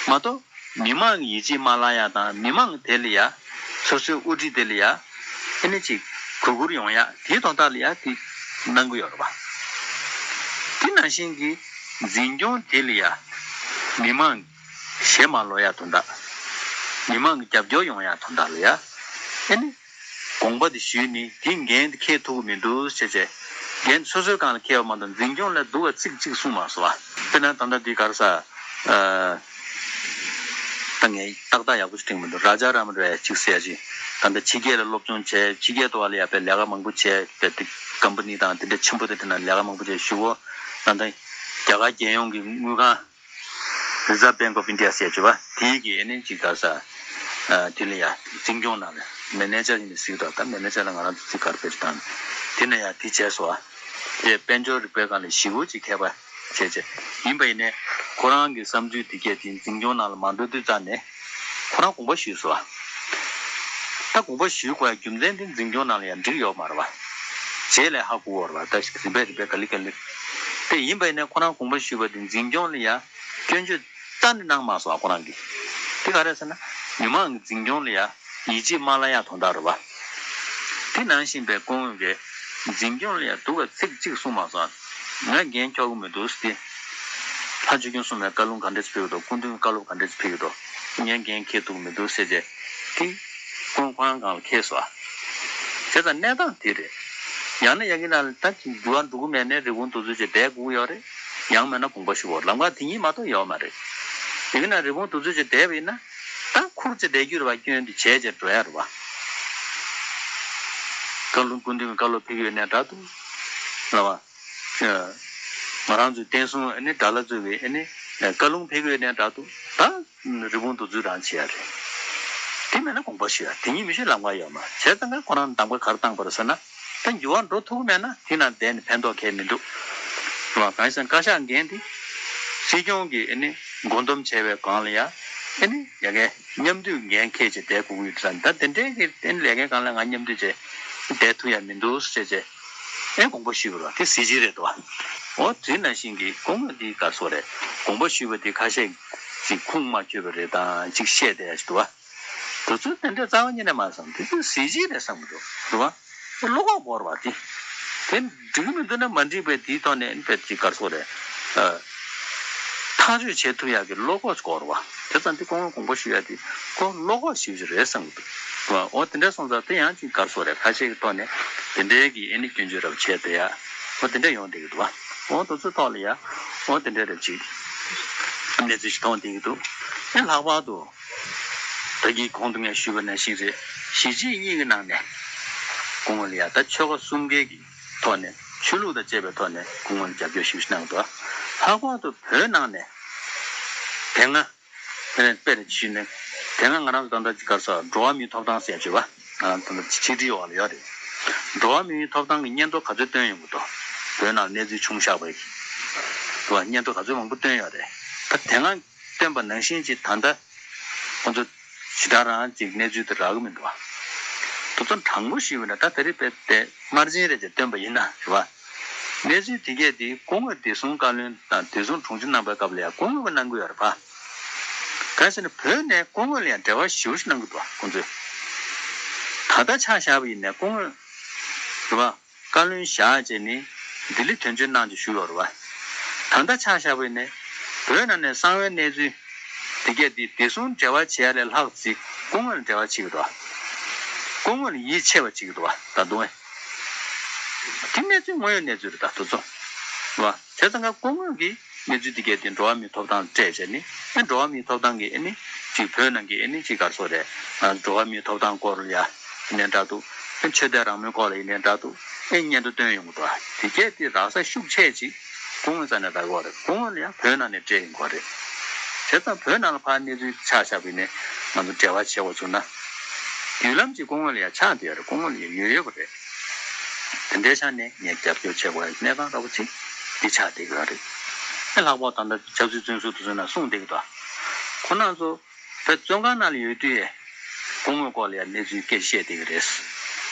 མ་གཏོགས་མི་མང་གི་ཡིད་ཆེས་མ་བརླག་ཡ་དང་མི་མང་གི་དེ་ལ་ཡ། སོ་སོའི་དབུ་ཁྲིད་དེ་ལ་ཡ་ཨེ་ནི་ཅིག་གུས་བཀུར་ཡོང་ཡ་དེའི་དོན་དག་ལ་ཡ་དེ་གནང་གི་ཡོད་རེད་པ། དེ་ནང་བཞིན་གྱི་འཛིན་སྐྱོང་དེ་ལ་ཡ་མི་མང་གི་ཞེ་མ་ལོག་ཡ་དོན་དག་མི་མང་གི་རྒྱབ་སྐྱོར་ཡོང་ཡ་དོན་དག་ལ་ཡ་ཨེ་ནི། དགོངས་པ་དེ་ཞུས་ནི་དེ་འགན་དེ་འཁྱེར་ཐུབ་ཀྱི་མི་འདུག་ཟེར་བྱས། འགན་སོ་སོའི་སྒང་ལ་འཁྱེར་བ་མ་གཏོགས་འཛིན་སྐྱོང་ལ་སྡུག་པ་ཚིག་གཅིག་གསུངས་མ་སོང་བ། དཔེར་ན་ད་ལྟ་འདི་ག་རེ་ཟ། ཨ། ད་ངས་ཏག་ཏག་ཡག་པོ་ཞིག་དྲན་མི་འདུག་རཱ་ཇཱ་རཱམ་རེ་གཅིག་ཟེར་ཅིག་ད་ལྟ་ཕྱི་རྒྱལ་ལ་སློབ་སྦྱོང་བྱས། ཕྱི་རྒྱལ་དུ་བ་ལ་ཡ་པའི་ལས་ཀ་མང་པོ་བྱས། པའི་དེ་ཀམ་པ་ནི་དང་དེ་འདྲ་ཆེན་པོ་དེ་དེ་ན་ལས་ཀ་མང་པོ་བྱས། གཞུག་གུ་ད་ལྟ་རྒྱ་གར་རྒྱལ་ཡོངས་ཀྱི་དངུལ་ཁང་། Reserve Bank of India ཟེར་བྱས་པ་དེའི་གི་ཨེ་ནི་ཅིག་ག་ས། ཨ། དེ་ལ་ཡ་འཛིན་སྐྱོང་ནང་ལ་མེ་ནེ་ཇར་ཡིན་ནི་ཟིག་དང་། ད་མེ་ནེ་ཇར་ལ་ང་རང་ཚོ་ཚིག་ག་རེ་བེད་སྤྱོད་བཏང་། དེ་ན་ཡ་དེ་བྱས་སོ། དེ་དཔལ་འབྱོར་རིག་པའི་སྒང་ལ་ཞེ་པོ་ཅིག་མཁས་པ་བྱས་བྱས། ཡིན་པ་ཡིན་ནའི་ཁོ་རང་གི་བསམ་ཚུལ་དེ་གས་དེ་འཛིན་སྐྱོང་ནང་ལ་མ་འགྲོ་དུས་ཙང་ནས་ཁོ་རང་དགོངས་པ་ཞུས་སོ། ད་དགོངས་པ་ཞུ་དགོས་ཡ་རྒྱུ་མཚན་དེ་འཛིན་སྐྱོང་ནང་ལ་ཡ་འགྲིག་ཡོད་མ་རེད་པ། རྗེས་ལ་ཧ་གོ་བ་རེད་པ། ད་རིམ་པས་རིམ་པས་ག་ལེ་ག་ལེ། དེ་ཡིན་པ་ཡིན་ནའི་ཁོ་རང་དགོངས་པ་ཞུས་པ་དེ་འཛིན་སྐྱོང་ལ་ཡ། སྐྱོན་བརྗོད་རྩ་ནས་གནང་མ་སོང་ཁོ་རང་གིས། དེ་ག་རེ་ཟེར་ན། མི་མང་གི་འཛིན་སྐྱོང་ལ་ཡ་ཡིད་ཆེས་མ་བརླག་ཡ་དོན་དག་རེད་པ། དེ་ནང་བཞིན་པའི་སྐུ་ངོ་གིས་འཛིན་སྐྱོང་ལ་ཡ་སྡུག་པ་ཚིག་གཅིག་གསུངས་མ་སོང་། ང་འགན་འཁྱོག་གི་མི་འདུག་ཟེར་ཏེ། ལྷ་ཆོས་སྐྱོང་སྲུང་མས་བཀའ་ལུང་ག་འདྲས་ཕེབས་ཀྱི་འདུག་སྐུ་མདུན་བཀའ་སློབ་ག་འདྲས་ཕེབས་ཀྱི་འདུག་ངས་འགན་འཁྱེར་ཐུབ་ཀྱི་མི་འདུག་ཟེར་བྱས། དེ་སྐུ་ངོ་ཁོ་རང་སྒང་ལ་འཁེལ་སོང་། བྱས་ཙང་གནས་སྟངས་དེ་རེད། ཡང་ན་ཡ་གི་ན་ད་འགྱུར་བ་འགྲོ་གི་མེད་ནའི་རི་བོང་རྡོ་རྫིས་བྱས་བསྡད་དགོས་ཀྱི་ཡོད་རེད། ཡང་མིན་ན་དགོངས་པ་ཞུ་བར་ལམ་ཁ་དེ་གཉིས་མ་གཏོགས་ཡོད་མ་རེད། ཡ་གི་ན་རི་བོང་རྡོ་རྫིས་བྱས་བསྡད་པ་ཡིན་ན། ད་ཁུར་བྱས་བསྡད་རྒྱུ་རེད་པ། སྐྱོན་དེ་བྱས་བྱས་འགྲོ་ཡ་རེད་པ། བཀའ་ལུང་སྐུ་མདུན་གྱི་བཀའ་སློབ་ཕེབས་ཀྱི་ཡོད་ནའི་འདྲ་འདུག་ལབ་པ། ང་རང་ཚོའི་བསྟན་སྲུང་ཨ་ནི་དགྲ་ལྷ་ཚོ་གི་ཨ་ནི་བཀའ་ལུང་ཕེབས་ཀྱི་ཡོད་ནའི་འདྲ་འདུག་ད་རི་བོང་རྡོ་རྫིས་རང་བྱེད་ཡ་རེད། དེ་མེད་ན་དགོངས་པ་ཞུ་ཡ། དེ་གཉིས་མི་ཤེས་ལམ་ཁ་ཡོད་མ་རེད། བྱས་ཙང་ཁོ་རང་གདམ་ག་ག་རེ་བཏང་པ་རེད་ཟེར་ན། ད་འགྱུར་བ་འགྲོ་ཐུབ་ཀྱི་མེད་ན་དེ་ན་བསྡད་ནས་ཕན་ཐོགས་གང་ཡང་མི་འདུག་ལབ་པ། གང་ཡིན་ཟེར་ན་བཀའ་ཤག་འགན་དེ་སྲིད་སྐྱོང་གིས་ཨ་ནི་བགོ་འདོམས་བྱས་པའི་སྒང་ལ་ཡ་ཨ་ནི་ཡ་གི་མཉམ་འདུས་འགན་འཁྱེར་བྱས་བསྡད་དགོས་ཀྱི་ཡོད་དུས་ཙང་། ད་དེ་འདྲའི་གི་ཨ་ནི་ལས་ཀའི་སྒང་ལ་ང་མཉམ་འདུས་བྱས་བསྡད་ཐུབ་ཡ་མི་འདུག་ཟེར་བྱས། ཨེ་དགོངས་པ་ཞུས་པ་རེད་པ། དེ་གཟི་བརྗིད་རེད་དོ། འོ་དེ་ནང་བཞིན་གྱི་སྐུ་ངོ་འདི་ག་སོ་རེད། དགོངས་པ་ཞུས་པ་དེ་ཁ་ཤས་ཅིག་ཁུངས་མ་འཁྱོལ་བ་རེད་དང་ཅིག་བཤད་བསྡད་ཡ་ཞིག་འདུག་པ། དེ་ཚོ་དེ་འདྲའི་རྩ་བ་ཉིད་ནས་མ་བསམ། དེ་ཚོ་གཟི་བརྗིད་རེད་བསམ་གྱི་འདུག་རེད་པ། བློ་ཁོག་དགོས་རེད་པ། དེ་དེ་འགྲིག་གི་མི་འདུག་ན་མ་འགྲིག་པའི་དེའི་ཐོག་ནས་དཔེ་ཅིག་ག་སོ་རེད། ཨ། ཐག་གཅོད་བྱེད་ཐུབ་ཡག་གི་བློ་ཁོག་དགོས་རེད་པ། དེ་ཙང་དེ་སྐུ་ངོ་དགོངས་པ་ཞུ་ཡ་དེ་ཁོ་བློ་ཁོག་ཞེ་པོ་ཅིག་རེད་བསམ་གྱི་འདུག་པ། འོ་དེ་འདྲ་སོང་ཙང་དེ་ཡང་ཅིག་ག་སོ་རེད། ཁ་ཤས་ཀྱི་ཐོག་ནས་དེ་འདྲའི་གི་ཨེ་ནི་སྐྱོན་བརྗོད་རབ་བྱས་བསྡད་ཡ། འོ་དེ་འདྲ་ཡོང་བསྡད་ཀྱི་འདུག་པ། འོ་དེ་ཚོའི་ཐོག་ལ་ཡ། འོ་དེ་འདྲ་རབ་ཅིག་གནས་ཚུལ་ཞིག་མཐོང་བསྡད་ཀྱི་འདུག་ཨེ་ལྷག་པར་དུ། ད་གིན་གོང་དུ་ངས་ཞུས་པ་ནང་བཞིན་རེད། གཞིས་བྱེས་གཉིས་ཀྱི་ནང་ནས་སྐུ་ངོ་ལ་ཡ་ད་ཆོལ་ཁ་གསུམ་ཀའི་གི་ཐོག་ནས་ཆོས་ལུགས་དང་བཅས་པའི་ཐོག་ནས་སྐུ་ངོ་ལ་རྒྱབ་སྐྱོར་ཞེ་པོ་ཞིག་གནང་འདུག་ལྷག་པར་དུ་བོད་ནང་ནས་དེ་སྔ་དཔེར་ན་ཞུས་ན་ དེ་སྔ་ང་རང་ཚོ་ད་ལྟ་ག་རེ་ཟེར། འགྲོ་བ་མིའི་ཐོབ་ཐང་ཟེར་ཡ་ཅིག་ཡོད་པ། ང་རང་ཚོ་ད་ལྟ་ཆིག་སྒྲིལ་འོག་ལ་ཡོད་རེད། འགྲོ་བ་མིའི་ཐོབ་ཐང་གི་སྙན་ཐོ་ག་ཚོད་བཏོན་ཡོང་གི་འདུག་བོད་ནང་གནས་ཚུལ་ཆུང་བཞག་པ་ཡིན། འདུག་བ། སྙན་ཐོ་ག་ཚོད་མང་པོ་བཏོན་ཡོད་རེད། ད་དེ་སྔ་བཏོན་པ་ནང་བཞིན་ཅིག་ད་ལྟ་ཁོང་ཚོ་ཇི་ལྟར་རང་ཅིག་གནས་ཚུལ་དེ་རག་གི་མི་འདུག་བ། དེ་ཚོ་དྲང་པོ་ཞུས་པ་ན་ད་དེ་རིང་དཔེ་དེ་དམར་རྗེན་རེད་ཅེས་བཏོན་པ་ཡིན་ན་རེད་བ། གནས་ཚུལ་དེ་གས་དེ་སྐུ་ངོ་བདེ་སྲུང་བཀའ་བློན་དང་བདེ་སྲུང་དྲུང་ཆེ་གནང་པའི་སྐབས་ལ་ཡང་སྐུ་ངོ་གིས་གནང་གི་ཡོད་རེད་པ། གང་ཟེར་ན་བོད་ནས་སྐུ་ངོ་ལ་ཡང་འབྲེལ་བ་ཞེ་པོ་ཞིག་གནང་གི་འདུག་བ། ཁོང་ཚོས་ད་ལྟ་ཆ་བཞག་པ་ཡིན་ནའི་སྐུ་ངོ་རེད་བ། བཀའ་བློན་བཞག་བྱས་ནས་ལྡི་ལི་དོན་གཅོད་གནང་ཅེས་ཞུས་ཡོད་རེད་བ། ད་ལྟ་ཆ་བཞག་པ་ཡིན་ནའི་བོད་ནང་ནས་གསང་བའི་གནས་ཚུལ་དེ་གས་དེ་བདེ་སྲུང་འབྲེལ་བ་བྱེད་ཡ་ལས་ལྷག་ཅིག་སྐུ་ངོ་ལ་འབྲེལ་བ་བྱེད་ཀྱི་འདུག་བ། སྐུ་ངོ་ལ་ཡིད་ཆེས་པ་བྱེད་ཀྱི་འདུག་བ། ད་དུང་ཨེ། དེ་གནས་ཚུལ་དངོས་ཡོད་གནས་ཚུལ་རེད། ད་དུ་ཚོ་བ། བྱས་ཙང་ཀ་སྐུ་ངོ་གིས་གནས་ཚུལ་དེ་གས་དེ་འགྲོ་བ་མིའི་ཐོབ་ཐང་ལ་སྤྲད་བྱས་ནས་ཨེ་འགྲོ་བ་མིའི་ཐོབ་ཐང་གི་ཨེ་ནི་ཅིག་བོད་ནང་གི་ཨེ་ནི་ཅིག་ག་རེ་ཟེར་དགོས་རེད། ང་འགྲོ་བ་མིའི་ཐོབ་ཐང་སྐོར་ལ་ཡ་ཡིན་ནའི་འདྲ་འདུག་ཨེ་ཆོས་དད་རང་མོས་སྐོར་ལ་ཡིན་ནའི་འདྲ་འདུག་ཨེ་སྙན་ཐོ་བཏོན་ཡོང་གི་འདུག་དེ་གས་དེ་རག་ས་ཤུགས་ཆེ་ཅིག་སྐུ་ངོ་རྩ་ནས་རག་གི་ཡོད་རེད། སྐུ་ངོ་ལ་ཡ་བོད་ནང་ནས་སྤྲད་ཡོང་གི་རེད། བྱས་ཙང་བོད་ནང་ལ་ཕར་གནས་ཚུལ་ཆ་བཞག་པ་ཡིན་ནའི་ང་ཚོ་འབྲེལ་བ་བྱེད་དགོས་བྱུང་ན། བརྒྱུད་ལམ་ཅིག་སྐུ་ངོ་ལ་ཡ་ཆགས་བསྡད་ཡོད་རེད། སྐུ་ངོ་ལ་ཡ་ཡོད་ཡོད་པ་རེད། དེ་འདྲའི་ཆ་ནས་ངས་རྒྱབ་སྐྱོར་བྱེད་དགོས་ཡ་གནས་སྟངས་འདྲ་པོ་ཅིག་འདི་ཆགས་བསྡད་ཀྱི་ཡོད་རེད། ཨེ་ལྷག་པར་ད་ལྟ་ཆབ་སྲིད་བཙོན་ཟུར་དེ་ཚོའི་ནང་གསུངས་བསྡད་ཀྱི་འདུག་ཁོ་རང་ཚོ་བོད་བཙོན་ཁང་ནང་ལ་ཡོད་དུས་སྐུ་ངོའི་སྐོར་ལ་ཡ་གནས་ཚུལ་སྐད་ཆ་བཤད་བསྡད་ཀྱི་རེད།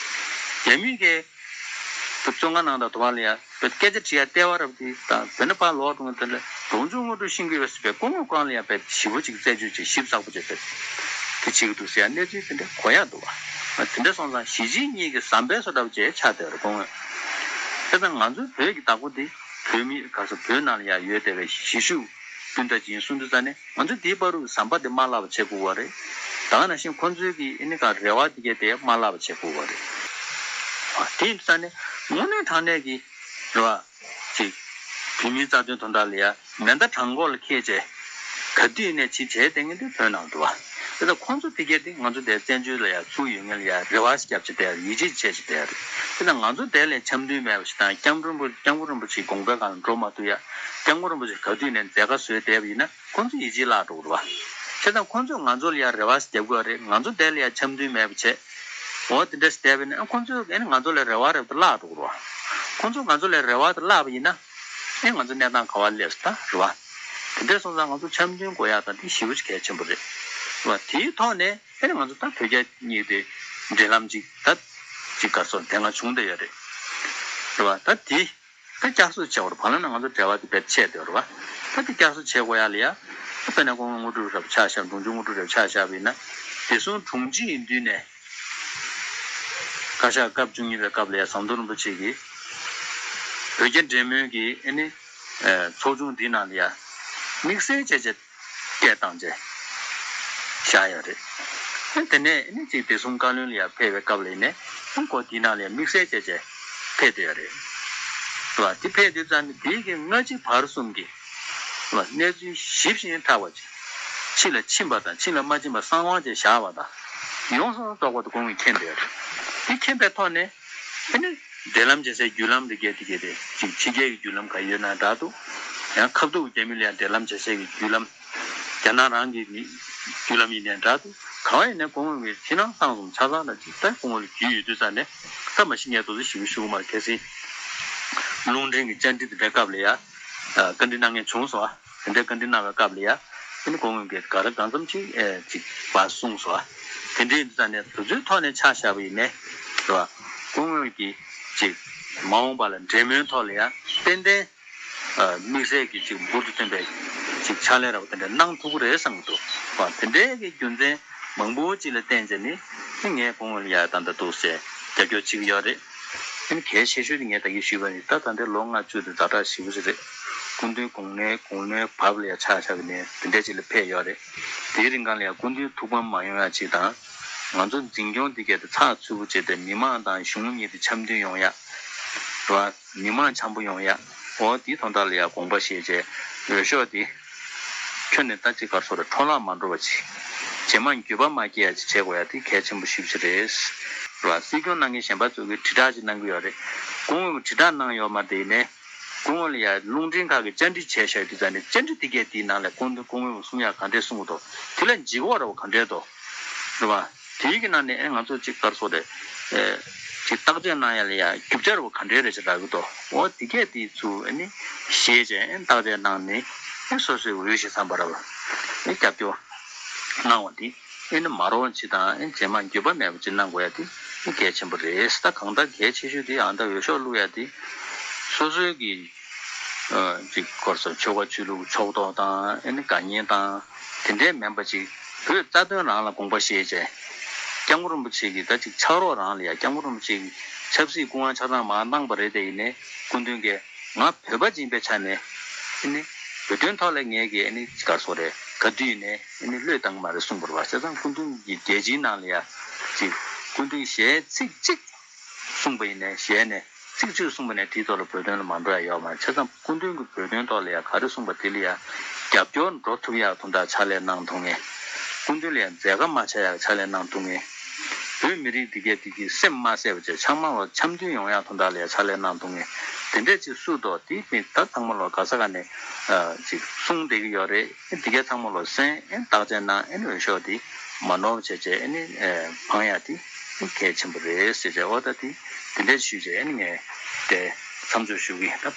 རྒྱ་མིས་ཀྱིས་བོད་བཙོན་ཁང་ནང་དང་དུ་བ་ལ་ཡ་བོད་སྐད་ཆ་དྲི་ཡ་ལྟེ་བ་རབ་དེ་དང་བོད་ནས་ཕར་ལོག་འགྲོ་མཁན་དེ་ལ་རོང་ཆུ་དངོས་གྲུབ་ཤེས་ཀྱི་ཡོད་ཟེར་བའི་སྐུ་ངོ་སྒང་ལ་ཡ་བོད་ཞེ་པོ་ཅིག་རྩད་གཅོད་བྱེད་ཞིབ་ཚགས་པོ་བྱེད་བོད་དེ་བྱེད་ཀྱི་འདུག་ཟེར་ཡ་གནས་ཚུལ་དེ་འདྲ་གོ་ཡ་འདུག་བ། དེ་འདྲ་སོང་ཙང་གཞིས་བྱེས་གཉིས་ཀྱི་ཟམ་པའི་བཟོ་འདྲ་བ་བྱས་ཆགས་བསྡད་པ་རེད་སྐུ་ངོ། བྱས་ཙང་ང་ཚོའི་བོད་ཀྱི་བདག་པོ་འདི་བོད་མི་ག་ཚོད་བོད་ནང་ལ་ཡ་ཡོད་བསྡད་པའི་གཞིས་བཞུགས་སྤུན་ཟླ་ཅིག་ཡིན་གསུངས་དུས་ཙ་ནས། ང་ཚོས་དེའི་བར་དུ་ཟམ་པ་དེ་མ་བརླག་པ་བྱེད་དགོས་པ་རེད། ད་ག་ནང་བཞིན་ཁོང་ཚོའི་གི་ཨེ་ནི་ག་རེ་བ་དེ་གས་དེ་མ་བརླག་པ་བྱེད་དགོས་པ་རེད། དེ་ཡིན་དུས་ཙ་ནས་དངོས་གནས་དྲང་གནས་ཀྱི་རེ་བ་ཅིག་བོད་མིའི་རྩ་དོན་དོན་དག་ལ་ཡ་མེ་མདའ་བྲང་ཁོག་ལ་འཁྱེར་བྱས་ག་དུས་ནས་ཅིག་བྱས་བསྡད་མཁན་དེ་བོད་ནང་འདུག་བ། དེ་ལྟར་ཁོང་ཚོ་དེ་གས་དེ་ང་ཚོ་དེ་བཙན་བྱོལ་ལ་ཡ་ཚུར་ཡོང་མཁན་ལ་ཡ་རེ་བ་ཞིག་བརྒྱབ་བྱས་བསྡད་ཡ་རེད། ཡིད་ཆེས་བྱས་བྱས་བསྡད་ཡ་རེད། དེ་ལྟར་ང་ཚོ་དེ་ལས་འཆམ་མཐུན་མེད་པ་ཞིག་དང་སྐྱབས་མགོན་རིན་པོ་སྐྱབས་མགོན་རིན་པོ་ཆེའི་དགོངས་པའི་སྒང་ལ་འགྲོ་མ་ཐུབ་ཡ། སྐྱབས་མགོན་རིན་པོ་ཆེ་ག་དུས་ནས་མཛད་དཀའ་བཟོས་བསྡད་པ་ཡིན་ན། ཁོང་ཚོ་ཡིད་ཆེས་བརླག་འགྲོ་གི་རེད་བ། བྱས་ཙང་ཁོང་ཚོས་ང་ཚོ་ལ་ཡ་རེ་བ་ཞིག་རྒྱབ་དགོས་རེད། ང་ཚོ་དེ་ལ་ཡ་འཆམ་མཐུན་མེད་པ་བྱས། འོ་དེ་འདྲ་ཞིག་བསྡད་པ་ཡིན་ན་ཁོང་ཚོས་ཨེ་ནི་ང་ཚོ་ལ་རེ་བ་རེ་བ་དེ་བརླག་འགྲོ་གི་རེད་བ། ཁོང་ཚོས་ང་ཚོ་ལ་རེ་བ་དེ་བརླག་པ་ཡིན་ན། ཨེ་ང་ཚོ་གནས་སྟངས་ག་པར་སླེབས་སོང་ད་རེད་བ། དེ་འདྲ་སོང་ཙང་ང་ཚོ་འཆམ་མཐུན་དགོས་ཡ་དང་དེ་ཞེ་པོ་ཅིག་གལ་ཆེན་པོ་རེད། རེད་བ། དེའི་ཐོག་ནས་ཨེ་ནི་ང་ཚོ་ད་བོད་རྒྱ་གཉིས་དེ་འབྲེལ་ལམ་ཅིག་ད་ཅིག་ག་རེ་ཟེར་དེ་སྔ་བྱུང་བསྡད་ཡོད་རེད། རེད་བ། ད་དེ། ད་བསྐྱར་གསོ་བྱེད་དགོས་རེད། བར་ལམ་ན་ང་ཚོ་འབྲེལ་བ་དེ་དཔེ་ཆད་བསྡད་ཡོད་རེད་བ། ད་དེ་བསྐྱར་གསོ་བྱེད་དགོས་ཡ་ལ་ཡ། ད་དཔེར་ན་སྐུ་ངོ་དངོས་གྲུབ་རེད་པ་ཆ་བཞག་དྲུང་ཆེ་དངོས་གྲུབ་རེད་པ་ཆ་བཞག་པ་ཡིན་ན། བདེ་སྲུང་དྲུང་ཆེ་ཡིན་དུས་ནས། བཀའ་ཤག་སྐབས་བཅུ་གཉིས་པའི་སྐབས་ལ་ཡ་ཟམ་གདོང་རིན་པོ་ཆེ་གིས། བོད་རྒྱ་འབྲེལ་མོལ་གྱི་ཨེ་ནི། ཚོགས་ཆུང་འདིའི་ནང་ལ་ཡ། དམིགས་བསལ་བྱས་བྱས། སྐད་བཏང་བྱས། བཞག་ཡོད་རེད། དེ་ནས་ཨེ་ནི་ཅིག་བདེ་སྲུང་བཀའ་བློན་ལ་ཡ་ཕེབས་པའི་སྐབས་ལ་ཡིན་ནའི། ཁོ་དེའི་ནང་ལ་ཡ་དམིགས་བསལ་བྱས་བྱས་ཕེབས་བསྡད་ཡོད་རེད། རེད་བ། དེ་ཕེབས་དུས་ཙང་ནི་དེའི་གི་སྔ་ཕྱི་བར་གསུམ་གྱི། རེད་བ། གནས་ཚུལ་ཞིབ་ཞིང་ཕྲ་བ་ཅིག་ཕྱི་ལ་ཕྱིན་པ་དང་ཕྱི་ལ་མ་ཕྱིན་པ་གསང་བ་བྱས་བཞག་པ་དང་། ཡོངས་སུ་རྫོགས་པ་དེ་ཁོང་གིས་མཁྱེན་བསྡད་ཡོད་རེད། དེ་མཁྱེན་པའི་ཐོག་ནས། ཨ་ནི། འབྲེལ་ལམ་བྱེད་སའི་བརྒྱུད་ལམ་དེ་གས་དེ་གས་དེ་ཅིག་ཕྱི་རྒྱལ་གྱི་བརྒྱུད་ལམ་ག་ཡོད་ན་འདྲ་འདུག་ཡང་ཁ་ཐུག་རྒྱ་མི་ལ་ཡང་འབྲེལ་ལམ་བྱེད་སའི་གི་བརྒྱུད་ལམ། རྒྱ་ནག་རང་གི་མི་བརྒྱུད་ལམ་ཡིན་ནའི་འདྲ་འདུག་ག་བ་ཡིན་ནའི་སྐུ་ངོ་གི་ཕྱི་ནང་གསང་གསུམ་ཆ་ཚང་ལ་ཅིག་ད་སྐུ་ངོ་ལ་རྒྱུས་ཡོད་དུས་ཙང་ནས་ད་མ་གཞི་ངས་དོགས་གཅོད་ཞིབ་པོ་ཞུ་གི་མ་རེད། གལ་སྲིད་རླུང་འཕྲིན་གྱི་བཅར་འདྲི་དེ་འདྲའི་སྐབས་ལ་ཡ། བཀའ་འདྲི་གནང་མཁན་བྱུང་སོང་ཨ། དེ་འདྲའི་བཀའ་འདྲི་གནང་བའི་སྐབས་ལ་ཡ། ཨ་ནི་སྐུ་ངོ་གིས་ག་རེ་གང་འཚམ་ཅིག་ཨེ་ཅིག་བ་གསུངས་སོང་ཨ། དེ་འདྲའི་ཡིན་དུས་ཙང་ནས་དུས་ཚོད་ཐོག་ནས་ཆ་བཞག་པ་ཡིན་ནའི། རེད་བ། སྐུ་ངོ་གིས་ཅིག་མ་འོངས་པ་ལ་འབྲེལ་མོལ་ཐོག་ལ་ཡ་ཏན་ཏན་དམིགས་བསལ་གྱི་ཅིག་འབུར་དུ་ཐོན་པའི་ཅིག་ཕྱག་ལས་ར་བ་དེ་འདྲ་གནང་ཐུབ་ཀྱི་རེད་བསམ་གྱི་འདུག་བ། དེ་འདྲའི་གི་རྒྱུ་མཚན་མང་པོ་ཅིག་ལ་བརྟེན་བྱས་ནས་ངས་སྐུ་ངོ་ལ་ཡ་ད་ལྟ་འདུག་སེ་རྒྱབ་སྐྱོར་བྱེད་ཀྱི་ཡོད་རེད། ཨ་ནི་གལ་ཆེ་ཤོས་དེ་ངས་ད་གིན་ཞུས་པ་ནི་ད་ད་ལྟའི་ལོ་ལྔ་བཅུ་དེ་ཛ་དྲག་ཞེ་པོ་ཅིག་རེད། སྐུ་མདུན་དགུང་ལོའི་དགུང་ལོའི་བབ་ལ་ཡ་ཆ་བཞག་པ་ནས་དེ་འདྲ་ཅིག་ལ་ཕེབས་ཡོད་རེད། དེའི་རིང་གང་ལ་ཡ་སྐུ་མདུན་ཐུགས་ཕམ་མ་ཡོང་ཡ་ཅིག་དང་། ང་ཚོ་འཛིན་སྐྱོང་འདི་གས་དེ་ཚགས་ཚུད་པོ་བྱས་ཏེ་མི་མང་དང་གཞུང་གཉིས་དེ་འཆམ་མཐུན་ཡོང་ཡ། རེད་བ། མི་མང་འཆམ་པོ་ཡོང་ཡ། འོ་དེའི་དོན་དག་ལ་ཡ་དགོངས་པ་བཞེས་བྱས་འོས་ཤོག་དེ། ཁྱོན་ནས་ད་ཅིག་ག་རེ་ཟེར་དགོས་རེད། འཕྲོ་བརླག་མ་འགྲོ་བ་ཅིག་རྗེས་མ་འགྱོད་པ་མ་སྐྱེ་ཡ་ཅིག་བྱེད་དགོས་ཡ་དེ་གལ་ཆེན་པོ་ཞེ་པོ་ཅིག་རེད། རེད་བ། སྲིད་སྐྱོང་གནང་མཁན་གཞན་པ་ཚོ་གིས་དྲིལ་བསྒྲགས་ཅིག་གནང་གི་ཡོད་རེད། སྐུ་ངོ་གིས་དྲིལ་བསྒྲགས་གནང་ཡོད་མ་རེད། ཡིན་ནའི། སྐུ་ངོ་ལ་ཡ་རླུང་འཕྲིན་ཁག་གིས་བཅར་འདྲི་བྱས་བཞག་དུས་ཙང་ནས་བཅར་འདྲི་དེ་གས་དེའི་ནང་ལ་སྐུ་མདུན་སྐུ་ངོ་གིས་གསུང་ཡ་ག་འདྲས་གསུང་གི་འདུག་དེ་ལ་འཇིགས་པ་རེད་བ། ག་འདྲས་འདུག་རེད་བ། དེའི་གི་ནང་ནས་ཨེ་ང་ཚོ་ཅིག་ག་རེ་ཟེར་དགོས་རེད། ཨེ་ཅིག་བརྟག་དཔྱད་གནང་ཡ་ལ་ཡ་རྒྱུ་ཆ་རུ་ག་འདྲས་རེད་ཅེས་ལབ་གི་འདུག་འོ་དེ་གས་དེ་ཚུར་ཨ་ནི་ཤེས་བྱས་ཨེ་བརྟག་དཔྱད་གནང་ནས་ཨེ་སོ་སོའི་འོས་ཤིང་འཚམས་པ་ར་བ་ཨེ་རྒྱབ་སྐྱོར་གནང་བ་འདི་ཨེ་ནི་མ་རོགས་ཅིག་དང་ཨེ་རྗེས་མ་འགྱོད་པ་མེད་པ་ཅིག་གནང་དགོས་ཡ་དེ་ཨེ་གལ་ཆེན་པོ་རེད། ད་གང་ལྟར་གལ་ཆེ་ཤོས་དེ་ཨ་ད་འོས་ཤོག་བླུག་ཡ་དེ་སོ་སོའི་གི་ཅིག་ག་རེ་ཟེར་ཆོལ་ཁ་ཆོས་ལུགས་ཕྱོགས་གཏོགས་དང་ཨེ་ནི་དགའ་ཉེ་དང་དེ་འདྲའི་མིན་པ་ཅིག་བོད་རྩ་དོན་རང་ལ་དགོངས་པ་བཞེས་བྱས། སྐྱབས་མགོན་རིན་པོ་ཆེ་གི་ད་ཅིག་ཕྱག་རོགས་རང་ལ་ཡ་སྐྱབས་མགོན་རིན་པོ་ཆེ་གི་ཆབ་སྲིད་སྐུ་དབང་ཆ་ཚང་མར་གནང་པ་རེད་དེ། ཡིན་ནའི་སྐུ་མདུན་གྱིས་ང་བོད་པ་ཅིག་ཡིན་པའི་ཆ་ནས་ཨེ་ནི་བོད་དོན་ཐོག་ལ་ངས་ཀྱི་ཨེ་ནི་ག་རེ་ཟེར་དགོས་རེད། ག་དུས་ཡིན་ནའི་ཨེ་ནི་བློས་བཏང་གི་མ་རེད་གསུངས་པ་རེད་བ། བྱས་ཙང་སྐུ་མདུན་གྱིས་རྒྱལ་སྤྱིའི་ནང་ལ་ཡ་ཅིག་སྐུ་མདུན་གྱི་ཞལ་ཚིག་གཅིག་གསུངས་པ་ཡིན་ནའི་ཞལ་ནས་ཚིག་གཅིག་གསུངས་པ་ནས་དེའི་ཐོག་ལ་བོད་དོན་ལ་མ་འགྲོ་ཡ་ཡོད་མ་རེད། བྱས་ཙང་སྐུ་མདུན་གྱིས་བོད་དོན་ཐོག་ལ་ཡ་ག་རེ་གསུངས་པ་དེ་ལ་ཡ་རྒྱབ་སྐྱོར་འགྲོ་ཐུབ་ཡ་དོན་དག་ཕྱག་ལས་གནང་ཐུབ་མཁན། སྐུ་མདུན་ལ་ཡ་མཛད་ཁ་མ་ཆག་ཡ་ཕྱག་ལས་གནང་ཐུབ་མཁན། བོད་མི་རིགས་འདི་གས་འདི་གི་སེམས་མ་བསད་པ་བྱས་ཚང་མ་ལ་འཆམ་མཐུན་ཡོང་ཡ་དོན་དག་ལ་ཡ་ཕྱག་ལས་གནང་ཐུབ་མཁན་དེ་འདྲས་ཅིག་སུ་འདུག་དེ་མི་ད་ཚང་མ་ལ་ག་ས་ག་ནས་ཅིག་གསུང་བསྡད་ཀྱི་ཡོད་རེད། འདི་གས་ཚང་མ་ལ་གསན་ཨེ་བརྟག་དཔྱད་གནང་ཨེ་ནི་འོས་ཤོག་དེ་མ་ནོར་བ་བྱས་བྱས་ཨེ་ནི་འཕང་ཡ་དེ་གལ་ཆེན་པོ་རེད་ཟེར་བྱས། འོ་ད་དེ་དེ་འདྲས་ཞུས་བྱས་ཨེ་ནི་ངས་དེ་མཚམས་འཇོག་ཞུ་གི་ཡིན། ད།